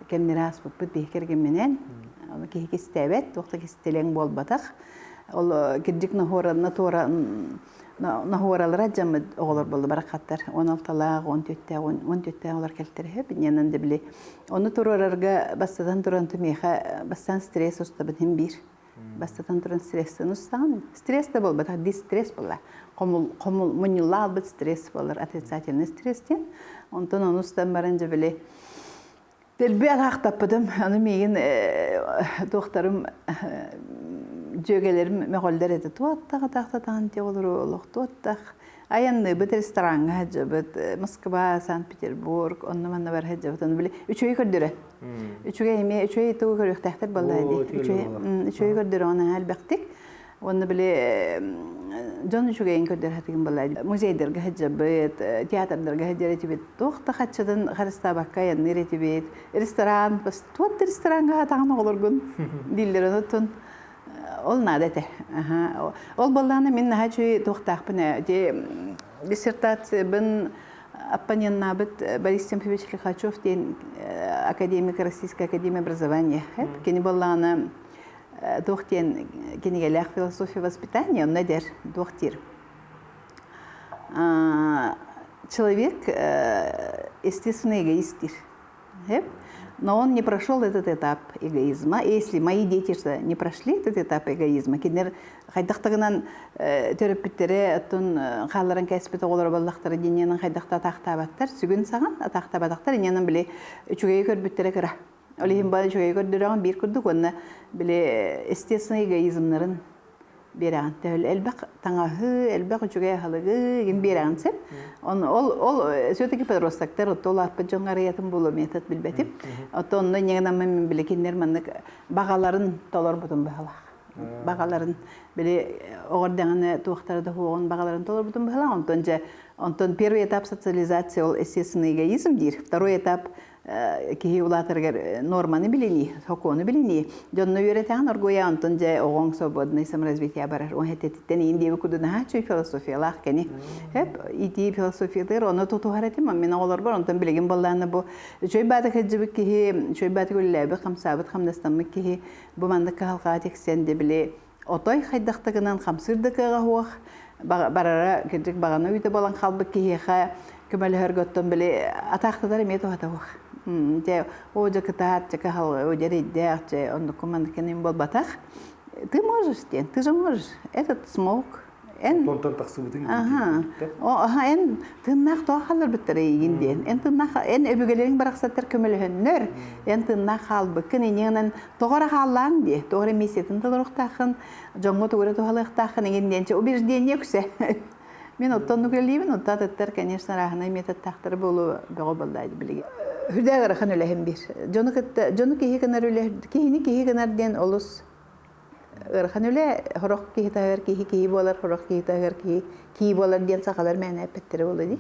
кэмнэри ааспыппыт биһи кэргэмминээн. Ону киһи кистээбэт, туох да кистэлэҥ буолбатах. Ол кирдьик ноһуоранна туора ноһуоралара дьаммыт оҕолор буолла барахаттар. 16-лаах, 14-тээх, 14-тээх олор кэлтэрэ сөп. Инньэнэн да били ону туруорарга бастатан туран миэхэ бастаан стресс устабын иһин биир. Бастатан туран стресстэн устаҕын. Стресс да буолбатах, дистресс буолла. Хомул, хомул, мунньулла албыт стресс буолар, отрицательный стресс диэн. Онтон ону устан баран дьэ били Дэлби атаахтаппытым. Аны миигин туохтарым дьүөгэлэрим мөҕөллөр этэ. Туоттах атаахтатаҕын дии олору олох туоттах. Айанныыбыт рестораҥҥа сылдьабыт. Москва, Санкт-Петербург, онно-манна бара сылдьабыт. Ону били үчүгэй көрдөрө. Үчүгэй эмиэ үчүгэй тугу көрүөхтээхтэр буоллаа дии. Үчүгэй үчүгэй көрдөрө наһаа элбэхтик. Уонна били дьон үчүгэйин көрдөр хатыгын балай музейдарга сылдьабыт, театрдарга сылдьар этибит. Туох да хаччытын харыстаабакка айанныыр этибит. Ресторан, туох да рестораҥҥа хатаҕын оҕолоргун дииллэр онуттун ол наада этэ. Ол буоллаҕына мин наһаа үчүгэй туохтаахпын ээ. Ити диссертациябын оппоненнаабыт Борис Тимофеевич Лихачев диэн академик Российской академии образования. Кини буоллаҕына туох диэн кинигэлээх философия воспитания, онно эдэр туох диир. Человек естественный эгоист диир. Но он не прошел этот этап эгоизма. Если мои дети не прошли этот этап эгоизма, кинилэр хайдахтагынан төрөппүттэрэ оттон хаалларан кээспит оҕолоро буоллахтара диниэнэн хайдахта атаахтаабаттар, сүгүн саҕан атаахтаабатахтар, иннинэн били үчүгэйи көрбүттэрэ кыра. Ол иһин бары үчүгэй көрдөрөҕүн биир курдук уонна били естественный эгоизмнарын биэрэҕин. Төһөл элбэх таҥаһы, элбэх үчүгэй аһылыгы игин биэрэҕин сөп. Он ол ол все-таки подростоктар отто улааппыт дьон арыйатын буолуо метод билбэтим. Отто онно инньэ мин били кинилэр маннык баҕаларын толорбутум быһалаах. Баҕаларын били оҕордаҕына туохтара да хуоҕун баҕаларын толорбутум быһалаах. Онтон дьэ онтон первый этап социализация ол естественный эгоизм диир. Второй этап киһи улаатарыгар норманы билинии, сокуону билинии. Дьонно үөрэтэҕин оргуйа, онтон дьэ оҕоҥ свободный саморазвитие барар. Он хэтэтиттэн иин диэби кудунаһа чүй философиялаах кини. Хөп, итии философиятыгар ону тутуһар этим, мин оҕолорбор онтон билигин боллаана бу үчүгэй баата кырдьыбыт киһи, үчүгэй баата үлэлээбит, хамсаабыт, хамнастаммыт киһи бу маннык кыһалҕаҕа тиксэн де били отой хайдахтагынан хамсыыр да кыаҕа суох барара кырдьык баҕана үйдэ буолан хаалбыт киһиэхэ көмөлөһөргө оттон били атаахтатар эмиэ туһата суох дьэ оо дьэ кытаат дьэ кыһал о дьэ дьэ оннукку манныккын буолбатах ты можешь диэн ты же можешь этот смог эн Онтон тахсыбытын Аха. Аха эн тыыннаах тоҕо хаалларбыттар эйигин диэн. Эн тыыннаах эн өбүгэлэриҥ барахсаттар көмөлөһөннөр. Эн тыыннаах хаалбыккын иннинэн тоҕо эрэ хааллааҥ диэ. Тоҕо эрэ миссиятын толоруохтааххын, дьоҥҥо тугу эрэ туһалыахтааххын игин диэн убеждение үксэ. Мин оттон үлэлиибин, оттон атыттар, конечно, арааһынай методтаахтара буолуо бөҕө буолла билигин. Үрдээх ыарахан үлэһим биир. Дьону кытта дьону киһи гынар үлэ, киһини киһи гынар диэн олус Ыарахан үлэ, сорох киһи таһыгар киһи киһи буолар, сорох киһи таһыгар киһи кии буолар диэн сахалар мээнэ эппэттэрэ буолуо дии.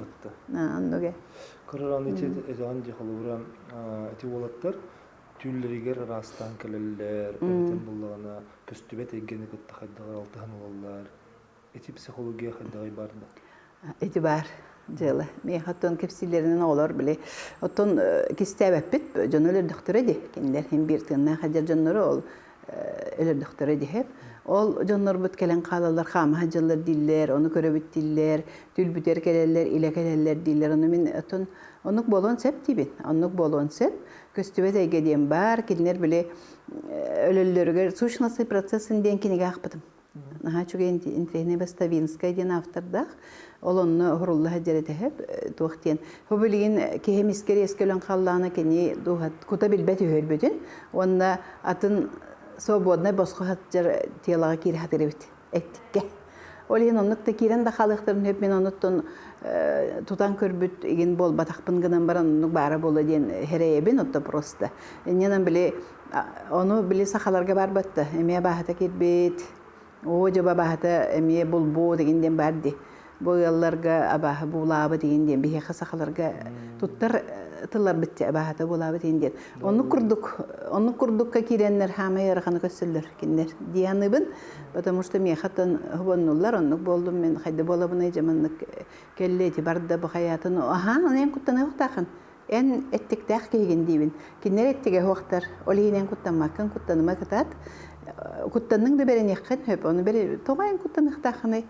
Оннуга. Кырыран ити этэҕин дии холобура ити уолаттар түүллэригэр араастаан кэлэллэр, эбэтэр буллаҕына көстүбэт эйгэни кытта хайдах алтыһан ылаллар. Ити психология хайдаҕый бар да? Ити баар дьыала. Миэхэ оттон кэпсииллэринэн оҕолор били оттон кистээбэппит дьону өлөрдөхтөрө дии. Кинилэр иһин биир тыыннаах эдэр дьоннору ол өлөрдөхтөрө диһэп. Ол дьоннорбут кэлэн хаалаллар, хаамаһа дьыллар дииллэр, ону көрөбүт дииллэр, түлбүтэр кэлэллэр, илэ кэлэллэр дииллэр. Ону мин оттон оннук буолуон сөп диибин. Оннук буолуон сөп. Көстүбэт эйгэ диэн баар. Кинилэр били өлөллөрүгэр сущностный процессын диэн кинигэ аахпытым. Наһаа үчүгэй интэриэһинэй Баставинскай диэн автордаах. Ол онно уһурулла сылдьар этэ туох диэн. Бу билигин киһи мискэр иэскэ өлөн халлаана кини дууһат кута билбэт үһү Уонна атын свободнай босхо сылдьар телоҕа киирэ сатыыр эбит эттиккэ. Ол иһин оннук да киирэн да хаалыахтарын сөп мин онуттан тутан көрбүт игин буолбатахпын гынан баран оннук баара буолуо диэн хэрэйэбин отто просто. Иннинэн били Ону били сахаларга барбатта. Эмиэ бааһата киирбит. Оо, дьоба бааһата эмиэ булбут игин диэн бар дии. Бу ыалларга абааһы буулаабыт игин диэн биһиэхэ сахаларга туттар тылларбыт баһата буолаабыт иһин диэн. Оннук курдук, оннук курдукка киирэннэр хаамай ыараханы көссөллөр кинилэр дианыбын, потому что миэхэ тон хубоннуллар, оннук буоллум мен хайда буолабыный дьэ маннык кэллэ ити барда бу хайаатын аха эн куттаныахтаахын эн эттиктээх киһигин диибин кинилэр эттигэ суохтар ол иһин эн куттаммаккын куттаныма кытаат куттанныҥ да бэриниэххин сөп ону бери тоҕо эн куттаныахтааххыный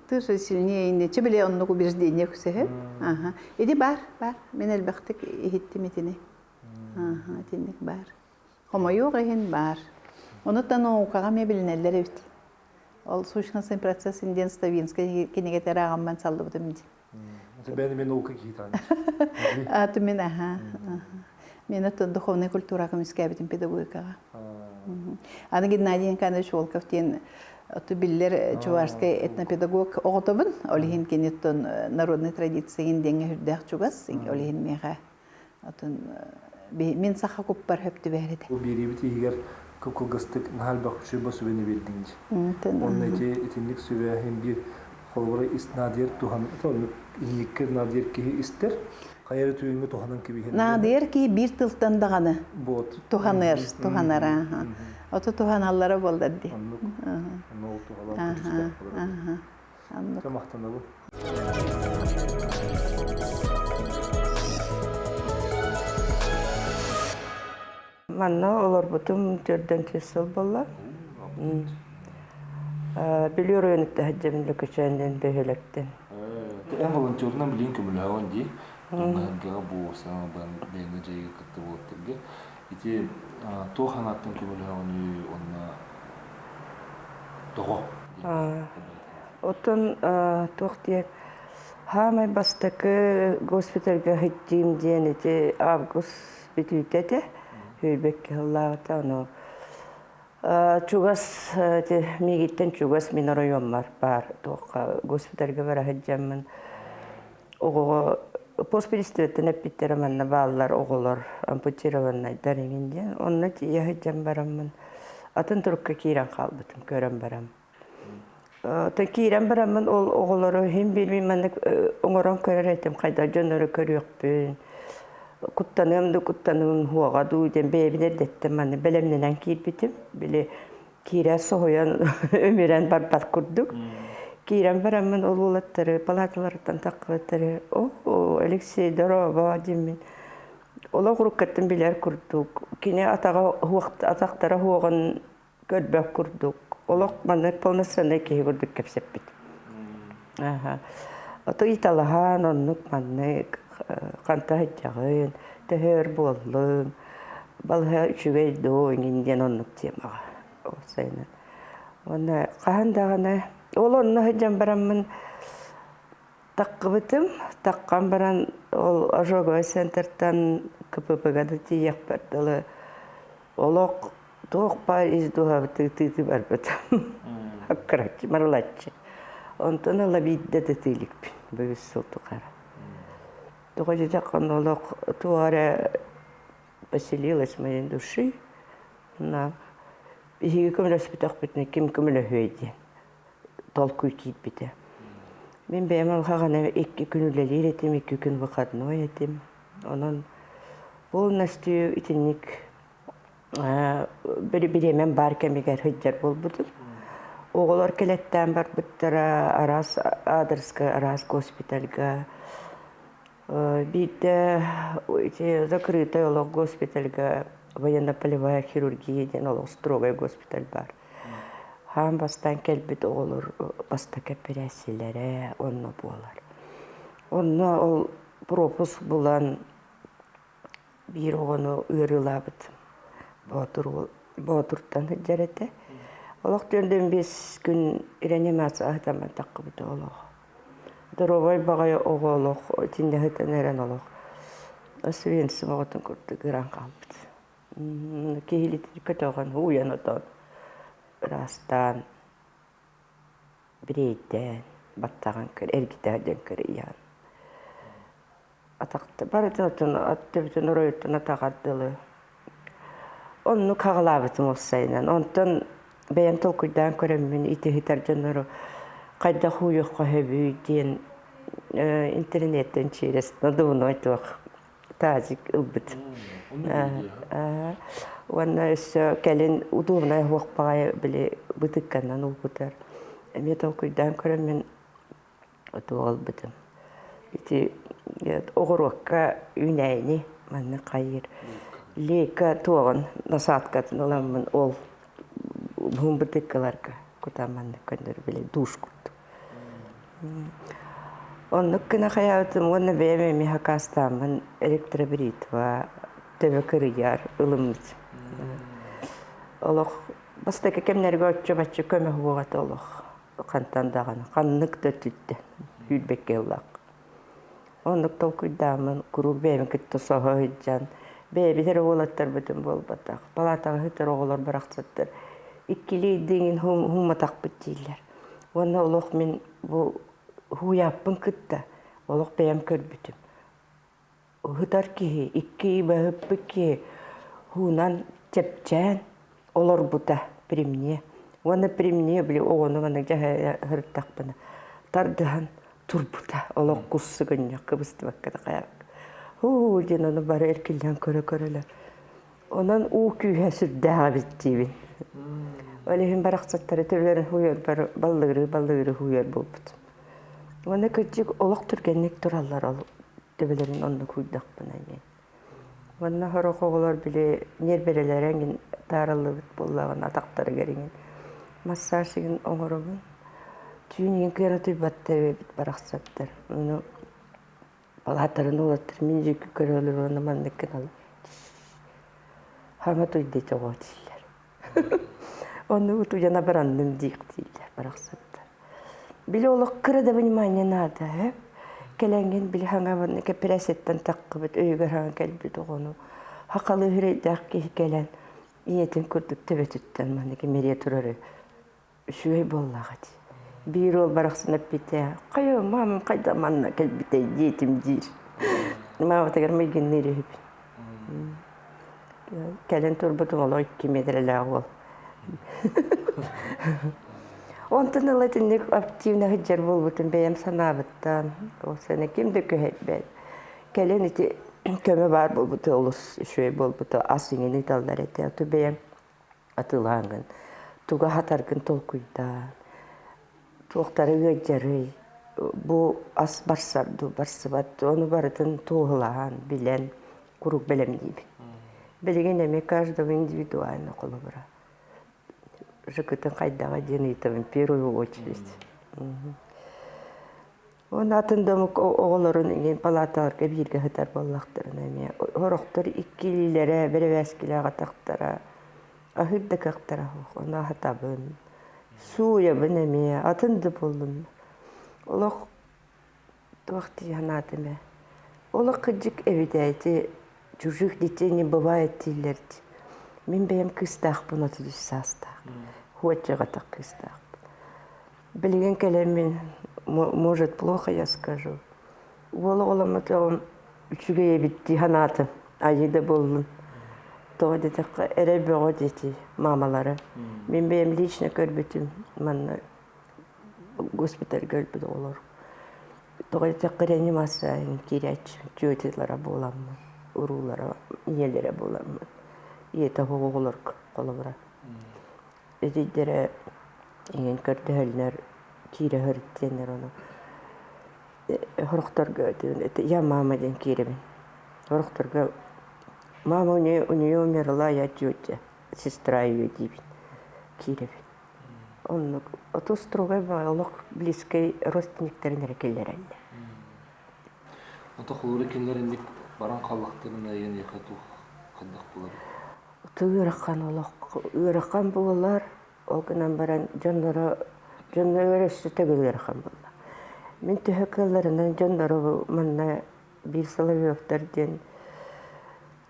Ты же сильнее иннече биле оннук убеждение күсэһэ. Аха. Иди бар, бар. Мен элбэхтик иһиттим итини. Аха, итинник бар. Хомойуох иһин бар. Онуттан наукаҕа эмиэ билинэллэр эбит. Ол сущностный процесс диэн Ставинскай кинигэтэ ааҕамман саллыбытым дии. Бэйэни мен наука киһитан. А, мен аха. Мен оттон духовная культура көмүскээбитим педагогикаҕа. Аны Геннадий Николаевич Волков диэн биллэр чувашскай этнопедагог оҕотобун. Ол иһин киниттэн народный традициягын диэҥҥэ үрдээх чугас. Ол иһин миэхэ отун мин саха куппар хөп түбэһэр этэ. Бу биэриибит иһигэр кып-кылгастык наһаа элбэх үчүгэй сүбэни биэрдиҥ дии. Онно ити итинник сүбэ иһин биир холобура ис наадыйар туһан иһииккэ наадыйар киһи истэр хайа эрэ түгэҥҥэ туһанан кэбиһэн Наадыйар киһи биир тылтан даҕаны туһанар, туһанар ааха. Ото туһаналлара буоллар дии. Оннук. Онно ол туһалаах көдьүүстээх буолар. Оннук. Махтанабын. Манна олорбутум төрдөн сыл буолла. Бүлүү оройуонуттан сылдьабын Лөкөчөөннөн бөһүөлэктэн. Эн волонтерунан билигин көмөлөһөҕүн дии. Дьоҥҥо бу саҥа бэйэҥэ дьайыыга кытта буолаттарга. Ити туох санааттан көмөлөһөҕүнүй уонна тоҕо? Оттон туох диэн хаамай бастакы госпитальга сылдьыым диэн ити август бүтүүтэ этэ. Сүүрбэккэ сыллааҕыта ону чугас ити миигиттэн чугас мин оройуоммар баар туохха госпитальга бара сылдьаммын оҕоҕо постпредствоттан эппиттэрэ манна бааллар оҕолор ампутированнайдар иҥин диэн онно тиийэ сылдьан бараммын атын турукка киирэн хаалбытым көрөн барам Оттон киирэн бараммын ол оҕолору иһин биир маннык оҥорон көрөр этим хайдах дьоннору көрүөхпүн куттаныам да куттаныам уоҕа дуу диэн бэйэбин эрдэттэн манна бэлэмнэнэн киирбитим били киирэ соһуйан өмүрэн барбат курдук киирэн бараммын ол уолаттары палаталарыттан таххыбыттары о Алексей дорообо диэммин олох уруккаттан билэр курдук кини атаҕа атахтара уоҕун көрбөх курдук олох маннык полноценный киһи курдук кэпсэппит аха ото ыйыталаһан оннук маннык ханта сылдьаҕын төһө өр буоллуҥ балыһа үчүгэй дуо иҥин диэн оннук темаҕа уопсайынан уонна хаһан даҕаны ол онно сылдьан бараммын Таххыбытым, таххан баран ол ожоговай центртан КПП-га да тиийиэхпэр дылы олох туох баар ис дууһабытыы тыытыы барбытым. Аккыраччы, марылаччы. Онтон ыла биирдэ да тыыликпин бу үс сыл тухары. Тоҕо диэтэххэ олох туох эрэ поселилась в моей души. На биһиги көмөлөспөтөхпүтүнэ ким көмөлөһүөй диэн. толкуй киирбитэ. Мин бэйэм алҕаҕына 2 күн үлэлиир этим, 2 күн выходной этим. Онон полностью итинник бириэмэм баар кэмигэр сылдьар буолбутум. Оҕолор кэлэттээн барбыттара араас аадырыска, араас госпитальга. Биирдэ ити закрытый олох госпитальга военно-полевая хирургия диэн олох строгай госпиталь баар. Хаан бастаан кэлбит оҕолор бастакы эпэрээссийэлэрэ онно буолар. Онно ол пропуск булан биир оҕону ыарыылаабыт Боотур Боотуртан сылдьар этэ. Олох түөртэн биэс күн реанимация аһытаммын таххыбыта олох. Доруобай баҕайы оҕо олох итиннэ сытан эрэн олох Освенцим оҕотун курдук ыран хаалбыт. Киһилитин көтөҕөн, ууйан отон, ыраастаан, бириэйдээн, баттаҕын көр, эргитэ сылдьан кырыйан. Атахта барытын отон ат төбөтүн оройуттан атаҕар дылы. Оннук хаҕылаабытым уопсайынан. Онтон бэйэм толкуйдаан көрөммүн ити ыытар дьоннору хайдах ууйуохха сөбүй диэн интернеттэн через надувной туох. Тазик ылбыт. Уонна өссө кэлин удобнай оһох баҕайы били бытыкканан угутар. Эмиэ толкуйдаан көрөн мин туох ылбытым. Ити оҕуруокка үүнээйини манна хайыыр. Лейка туоҕун насадкатын ыламмын ол буһун бытыккаларга кутан манна көннөрү били душ курдук. Оннук гына хайаабытым уонна бэйэм эмиэ хакаастааммын электробритва төбө кырыйар ылыммыт. Олох бастакы кэмнэргэ оччо-бачча көмө суох этэ олох. Хантан даҕаны ханнык да өттүттэн сүүрбэккэ ыллах. Оннук толкуйдааммын куруук бэйэбин кытта соһо сылдьан бэйэбит эрэ уолаттарбытын буолбатах, палаатаҕа сытар оҕолор барахсаттар иккилии диҥин хумматахпыт дииллэр. Уонна олох мин бу һууйааппын кытта олох бэйэм көрбүтүм. Ыһытар киһи, икки баһыппыт киһи һуунан чэпчээн олорбута при мне. Уонна при мне били оҕону маннык дьаһайа сырыттахпына тардыһан турбута. Олох кус сыгынньах кыбыстыбакка да хайаабакка. Һуу диэн ону бары эркиллэн көрө-көрөлөр. Онон уу күүһэ сүрдээх эбит диибин. Ол иһин барахсаттары төбөлөрүн һууйарбар баллыгырыы-баллыгырыы һууйар буолбут. Уонна кырдьык олох түргэнник тураллар ол төбөлөрүн оннук һууйдахпына диэн. Уонна сорох оҕолор били ньиэрбэлэлэрэ эҥин таарыллыбыт буоллаҕына атахтарыгар иҥин массаж игин оҥоробун. Түүн иҥин кыайан утуйбаттар эбит барахсаттар. Ону Балааттарын уолаттар мин диэки көрөлөр уонна маннык гыналлар. Хаҥа туйда тоҕо дииллэр. Оннук утуйан абыранным диэх дииллэр барахсаттар. Били олох кыра да внимание наада ээ. Кэлэҥҥин били хаҥа кэпирээсэттэн таххыбыт өйүгэр хаҥа кэлбит оҕону хахалыы үрэйдээх киһи кэлэн ийэтин курдук төбөтүттэн маннык имэрийэ турары Үчүгэй буоллаҕа дии. Биир уол барахсан эппитэ, «Хайа, мамам хайда манна кэлбитэй?» диэтим диир. Мааматыгар майгынныыр үһүбүн. Кэлэн турбутум олох 2 миэтэрэлээх уол. Онтон ыла итинник активно сылдьар буолбутум бэйэм санаабыттан. Ол сана ким да күһэйбэт. Кэлин ити көмө баар буолбута олус үчүгэй буолбута. Ас иҥин ыыталлар этэ. Оту бэйэм атыылааҥҥын, тугу аһатаргын толкуйдаан, туохтары ыалдьарый, бу ас барсар дуу, барсыбат дуу, ону барытын туоһулаһан, билэн куруук бэлэмниибин. Билигин эмиэ каждого индивидуально холобура. ЖК-тын хайдаҕа диэн ыйытабын в первую очередь. Уонна атын да омук оҕолорун иҥин палааталарга бииргэ сытар буоллахтарына эмиэ сорохтор иккилиилэрэ, бэрэбээскилээх атахтара, аһыыр да кыахтара суох, ону аһатабын, сууйабын эмиэ, атын да буоллун. Олох туох дии санаатым ээ. Олох кырдьык эбит ээ ити чужих детей не бывает дииллэр дии. Мин бэйэм кыыстаахпын 33 саастаах. Хуоччаҕатах кыыстаахпын. Билигин кэлэммин, может, плохо я скажу. Уол оҕоломмотоҕум үчүгэй эбит дии санаатым. Айыы да буоллун. Тоҕо диэтэххэ, эрэй бөҕө диэти маамалара. Мин бэйэм лично көрбүтүм манна госпитальга өлбүт оҕолор. Тоҕо диэтэххэ, реанимация киирээччи тетялара буоламмын, уруулара, ийэлэрэ буоламмын. Ийэтэ оҕолорго холобура. Эдьиийдэрэ иҥэн көрдөһөллөр, киирэ сырыт диэннэр ону сорохторго я мама диэн киирэбин. Сорохторго мама у нее, у нее умерла я тетя, сестра ее диибин киирэбин. Оннук оту строгай олох близкэй родственниктэрин эрэ киллэрэллэр. Ото холура кинилэр инник баран хааллахтарына эйиэхэ туох хайдах буолар? Ыарахан олох ыарахан буолар. Ол гынан баран дьонноро дьонноро өссө төгүл ыарахан буолла. Мин төһө кыалларынан дьоннору манна биир Соловьевтар диэн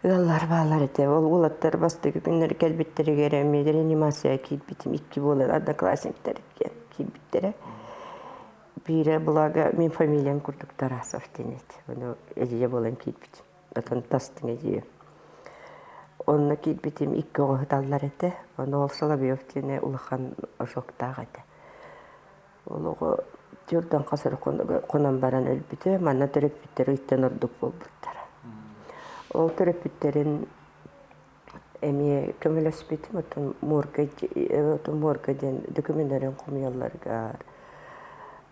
ыаллар бааллар этэ. Ол уолаттар бастакы күннэр кэлбиттэригэр эмиэ реанимацияҕа киирбитим. Икки буолан одноклассниктар киирбиттэрэ. Биирэ благо мин фамилиям курдук Тарасов диэн этэ. Ону эдьиийэ буолан киирбитим. Отон тастыҥ эдьиийим. Онно киирбитим икки оҕо сыталлар этэ. Ону ол Соловьев диэни улахан ожогтаах этэ. Ол оҕо түөртэн хас эрэ хонон баран өлбүтэ. Манна төрөппүттэр ыйтан ордук буолбуттара. Ол төрөппүттэрин эмиэ көмөлөспүтүм, оттон морга, морга диэн документарын хомуйалларыгар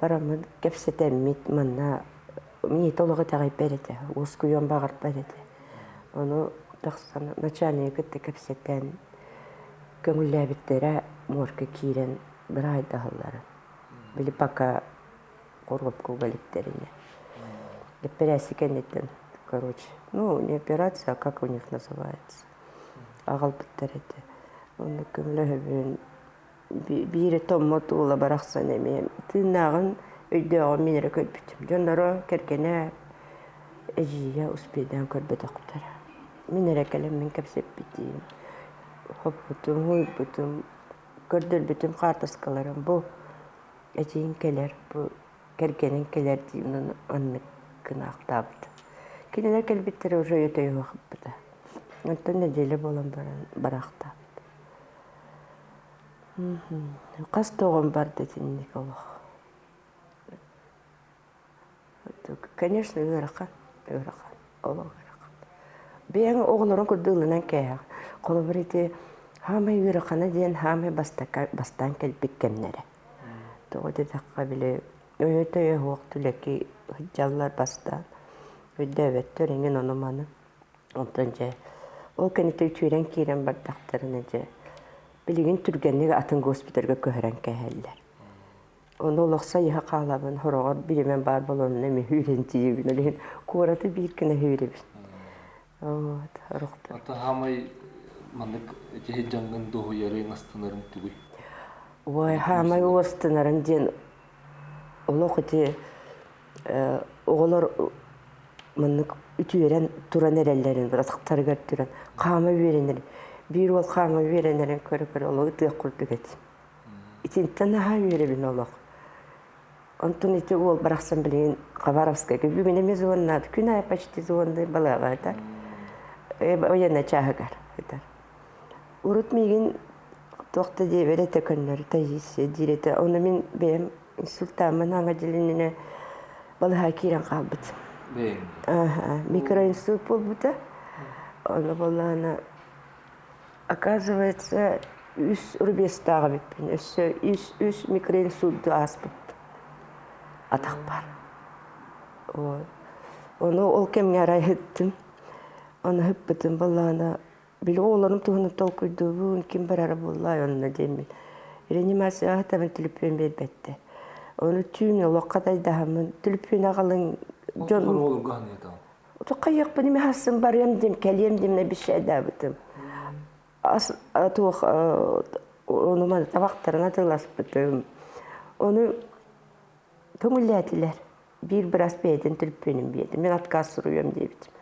бараммын кэпсэтэммит манна миэтэ олох итэҕэйбэт этэ, уоскуйуон баҕарбат этэ. Ону тахсан начальнигы кытта кэпсэтэн көҥүллээбиттэрэ морга киирэн быраайдаһаллара. Били пока коробка угаликтэринэ. Эппэрээсси кэнниттэн, короче, ну, не операция, а как у них называется. Аҕалбыттар этэ. Онно көмөлөһөбүн. Биири томмот уола барахсан эмиэ тыыннааҕын өйдөөҕүн мин эрэ көрбүтүм. Дьонноро кэргэнэ эдьиийэ успейдаан көрбөтөхтөрө. Мин эрэ кэлэммин кэпсэппитим, хоппутум, уйбутум, көрдөрбүтүм хаартыскаларым бу эдьиийим кэлэр, бу кэргэнин кэлэр диэн оннук гынаахтаабыт. Кинилэр кэлбиттэрэ уже өйөтөйүөхпүтэ. Онтон нэдиэлэ буолан баран бараахтаабыт. Хас да оҕом барда итинник олох. Конечно, ыарахан, ыарахан, олох ыарахан. Бэйэҥ оҕолорун курдук ылынан кээһэҕин. Холобур, ити хаамай ыарахана диэн хаамай бастаан кэлбит кэмнэрэ. Тоҕо диэтэххэ, били өйө-төйө суох түлэки сылдьаллар бастаан. Өйдөөбөттөр эҥин ону-маны. Онтон дьэ, ол кэнниттэн үтүөрэн киирэн бардахтарына дьэ, билигин түргэнник атын госпитальга көһөрөн кээһэллэр. Ону олох сайыһа хаалабын, хороҕор биримэн баар буолан эмиэ үүрэн тиийэбин, ол иһин куораты биир гына үүрэбин. Вот, орохтор. Ата хаамай маннык киһи дьаҥҥын дуоһуйарыҥ, астынарыҥ тугуй? Ой, хаамай уостунарым диэн олох ити оҕолор маннык үтүөрэн туран эрэллэрин атахтарыгар туран хаама үөрэнэр биир уол хаама үөрэнэрин көрө-көрө олох ытыах курдук этим. Итинтэн наһаа үөрэбин олох. Онтон ити уол барахсан билигин Хабаровскайга бүгүн эмиэ звоннаат күн аайы почти звонныыр балыаҕа этэр. Военнай чааһыгар этэр. Урут миигин туох да диэбэт этэ көннөрү Таисия диир этэ. Ону мин бэйэм инсультааммын аҥа дьилининэ балыһа киирэн хаалбытым. Бэйэҥ? Микроинсульт буолбута. Ону буоллаҕына Оказывается, үс рубецтаах эбиппин, өссө үс, үс микроинсульду ааспыппын атахпар. Вот. Ону ол кэмҥэ арай ыһыттым. Ону ыһыппытым буоллаҕына, били оҕолорум туһунан толкуйдуубун, ким барара буоллай онно диэммин. Реанимацияҕа сытабын түлүпүөн биэрбэттэр. Ону түүн олоххо тайдаһаммын, түлүпүөн аҕалыҥ дьон... Оҕолорго ханыытаҕын? Хайыахпын эмэ хассын барыам диэн, кэлиэм диэн обещайдаабытым. Ас туох ону маны табахтарын атыыласпытым. Ону көҥүллээтилэр. Биир быраас бэйэтин түлүпүөнүн биэрдэ. Мин отказ суруйуом диэбитим.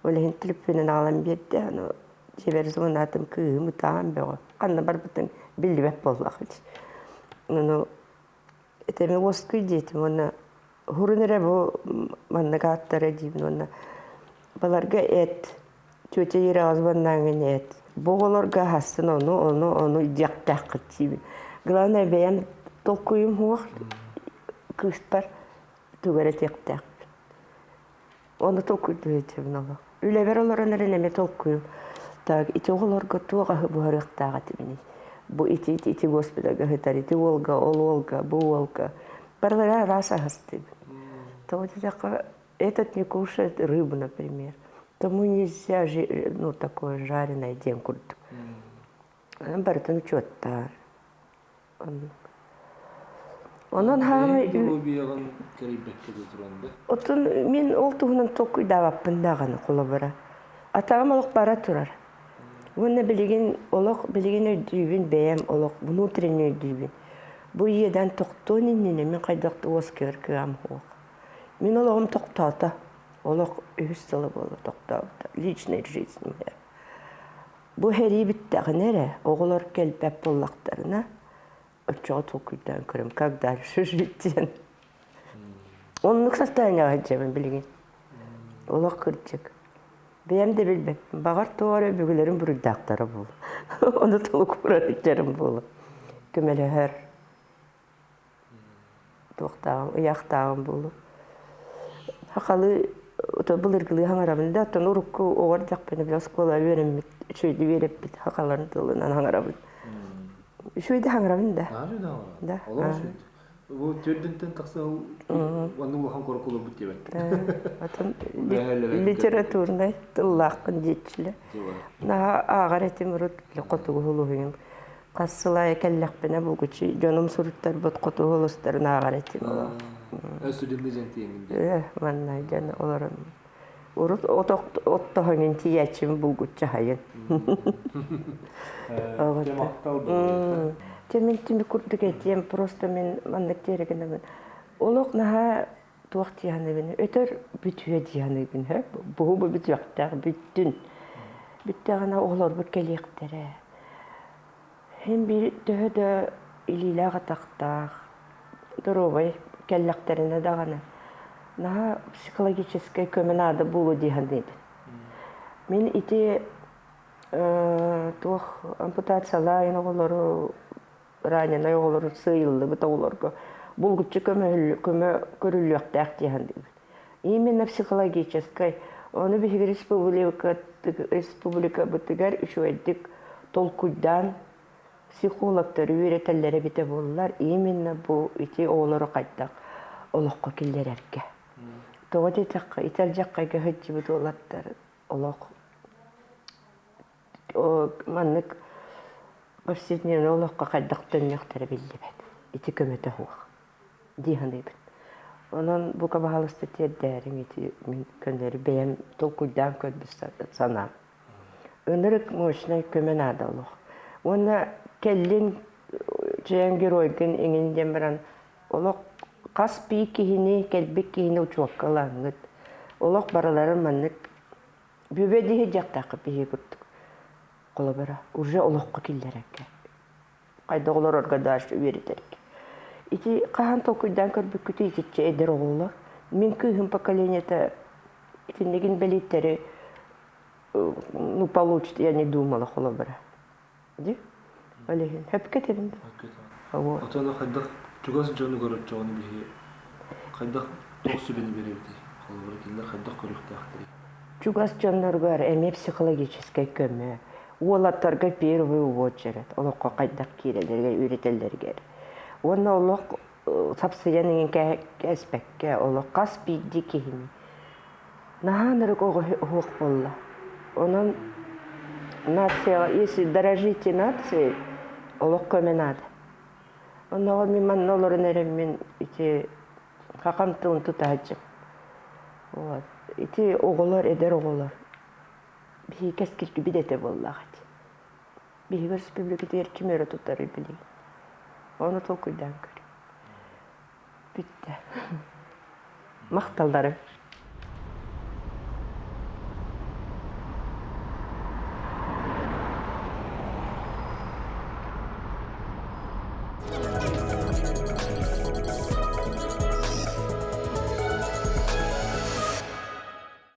Ол иһин түлүпүөнүн аҕалан биэрдэ. Аны дьиэбэр звонаатым кыыһым ытаан бөҕө. Ханна барбытын биллибэт буоллах. Ону Этэми уоскуй диэтим уонна уһурун эрэ бу маннык ааттара диибин уонна баларга эт тетя Ираҕа звоннааҥҥын эт бу оҕолорго аһассын ону ону ону диэхтээххит диибин главное бэйэм толкуйум суох кыыспар тугу эрэ этиэхтээхпин Ону толкуйдуу сылдьабын олох. Үлэбэр олорон эрэн эмиэ толкуйум. Так, ити оҕолорго туох аһы буһарыахтаах этибиний? Бу ити ити ити госпитальга сытар, ити уолга, ол уолга, бу уолга. Барылара араас аһастыыбын. Тоҕо диэтэххэ, этот не кушает рыбу, например. Тому нельзя ну, такое жареное диэн курдук. Онон барытын учуоттаан. Онон хаамай Доруобуйаҕын кэрэйбэккэ да туран да. Отон мин ол туһунан толкуйдаабаппын даҕаны холобура. Атаҕым олох бара турар. Уонна билигин олох билигин өйдүүбүн бэйэм олох внутренне өйдүүбүн. Бу иэдээн тохтуон иннинэ мин хайдах да уоскуйар кыаҕым суох. Мин олоҕум тохтоото. Олох үһүс сыла буолла тохтообута. Личная жизнь моя. Бу сэрии бүттэҕинэ эрэ, оҕолор кэлбэт буоллахтарына, оччоҕо толкуйдаан көрөм, как дальше жить диэн. Оннук состояниеҕа сылдьабын билигин. Олох кырдьык. Бэйэм да билбэппин. Баҕар тоҕо эрэ өбүгэлэрим буруйдаахтара буолуо. Ону толук ууран илдьэрим буолуо. Көмөлөһөр туохтааҕым, ыйаахтааҕым буолуо. Сахалыы. Былыргылыы хаҥарабын да, оттон урукку оҕо эрдэхпинэ били оскуола үөрэммит, үчүгэйдик үөрэппит сахаларын тылынан хаҥарабын. Үчүгэйдик хаҥарабын да. Да. Бу төрдүнтэн тахса оннук улахан курок олорбут диэбэт. Отон литературнай тыллаахпын диэччилэр. Наһаа ааҕар этим урут хотугу улуһуйун. Хас сыл аайы кэллэхпинэ булгуччу дьонум суруттарбыт хотугу улустарын ааҕар этим. Студенты дьэн тиэҥин Э, манна дьон олорон урут оттоһоҥун тиийээччим булгуччу аһайын. Дьэ мин түмүк курдук этиэм, просто мин маннык диэри гынабын. Олох наһаа туох дии саныыбын, өтөр бүтүө дии саныыбын, буһу бу бүтүөхтээх бүттүн. Бүттэҕинэ оҕолорбут кэлиэхтэрэ. Һин биир төһө да илиилээх-атахтаах, доруобай кэллэхтэринэ даҕаны наһаа психологическай көмө наада буолуо дии саныыбын. Мин ити туох ампутациялаан оҕолору раненай оҕолору сыыйыллыбыт оҕолорго булгуччу көмө көрүллүөхтээх дии саныыбын. Именно психологическай. Ону биһиги республикабытыгар үчүгэйдик толкуйдаан психологтары үөрэтэллэрэ эбитэ буоллар, именно бу ити оҕолору хайдах олоххо киллэрэргэ. Тоҕо диэтэххэ, ити алдьархайга сылдьыбыт уолаттар олох маннык повседневный олоххо хайдах төннүөхтэрэ биллибэт. Ити көмөтө суох дии саныыбын. Онон бука баһаалыста тиэрдээриҥ ити мин көннөрү бэйэм толкуйдаан көрбүт санаам. Ынырык мощнай көмө наада олох. Уонна кэллин чээн геройгун иҥин диэн баран олох хас бии киһини кэлбит киһини учуокка ылаҥҥыт. Олох барыларын маннык Бүбэ диһи дьахтаахха биһи курдук. Холобура, уже олоххо киллэрэргэ. Хайдах олорорго даже үөрэтэргэ. Ити хаһан толкуйдаан көрбүккүтүй итиччэ эдэр оҕолор? Мин кыыһым поколениета итиннигин бэлииттэри ну, получит, я не думала, холобура. Ди? Ол иһин хөпкө этибин. Вот. Отоно хайдах чугас дьону көрөччөҕүнү биһи хайдах туох сүбэни биэрэбитий? Холобура, кинилэр хайдах көрүөхтээхтэрий? Чугас дьонноругар эмиэ психологическай көмө, уолаттарга первый очередь олоххо хайдах киирэллэригэр, үөрэтэллэригэр. Уонна олох сапсыйан иҥин кээспэккэ, олох хас биирдии киһини наһаа ынырык оһох буолла. Онон нация, если дорожите нацией, олох көмө наада. Оннооҕор мин манна олорон эрэммин ити хахам тылын тутааччым. Вот. Ити оҕолор, эдэр оҕолор биһиги кэскилбит этэ буоллаах ити. Биһиги өрөспүүбүлүкэтигэр ким өрө тутарый билигин. Ону толкуйдаан көр. Бүттэ. Махталлары.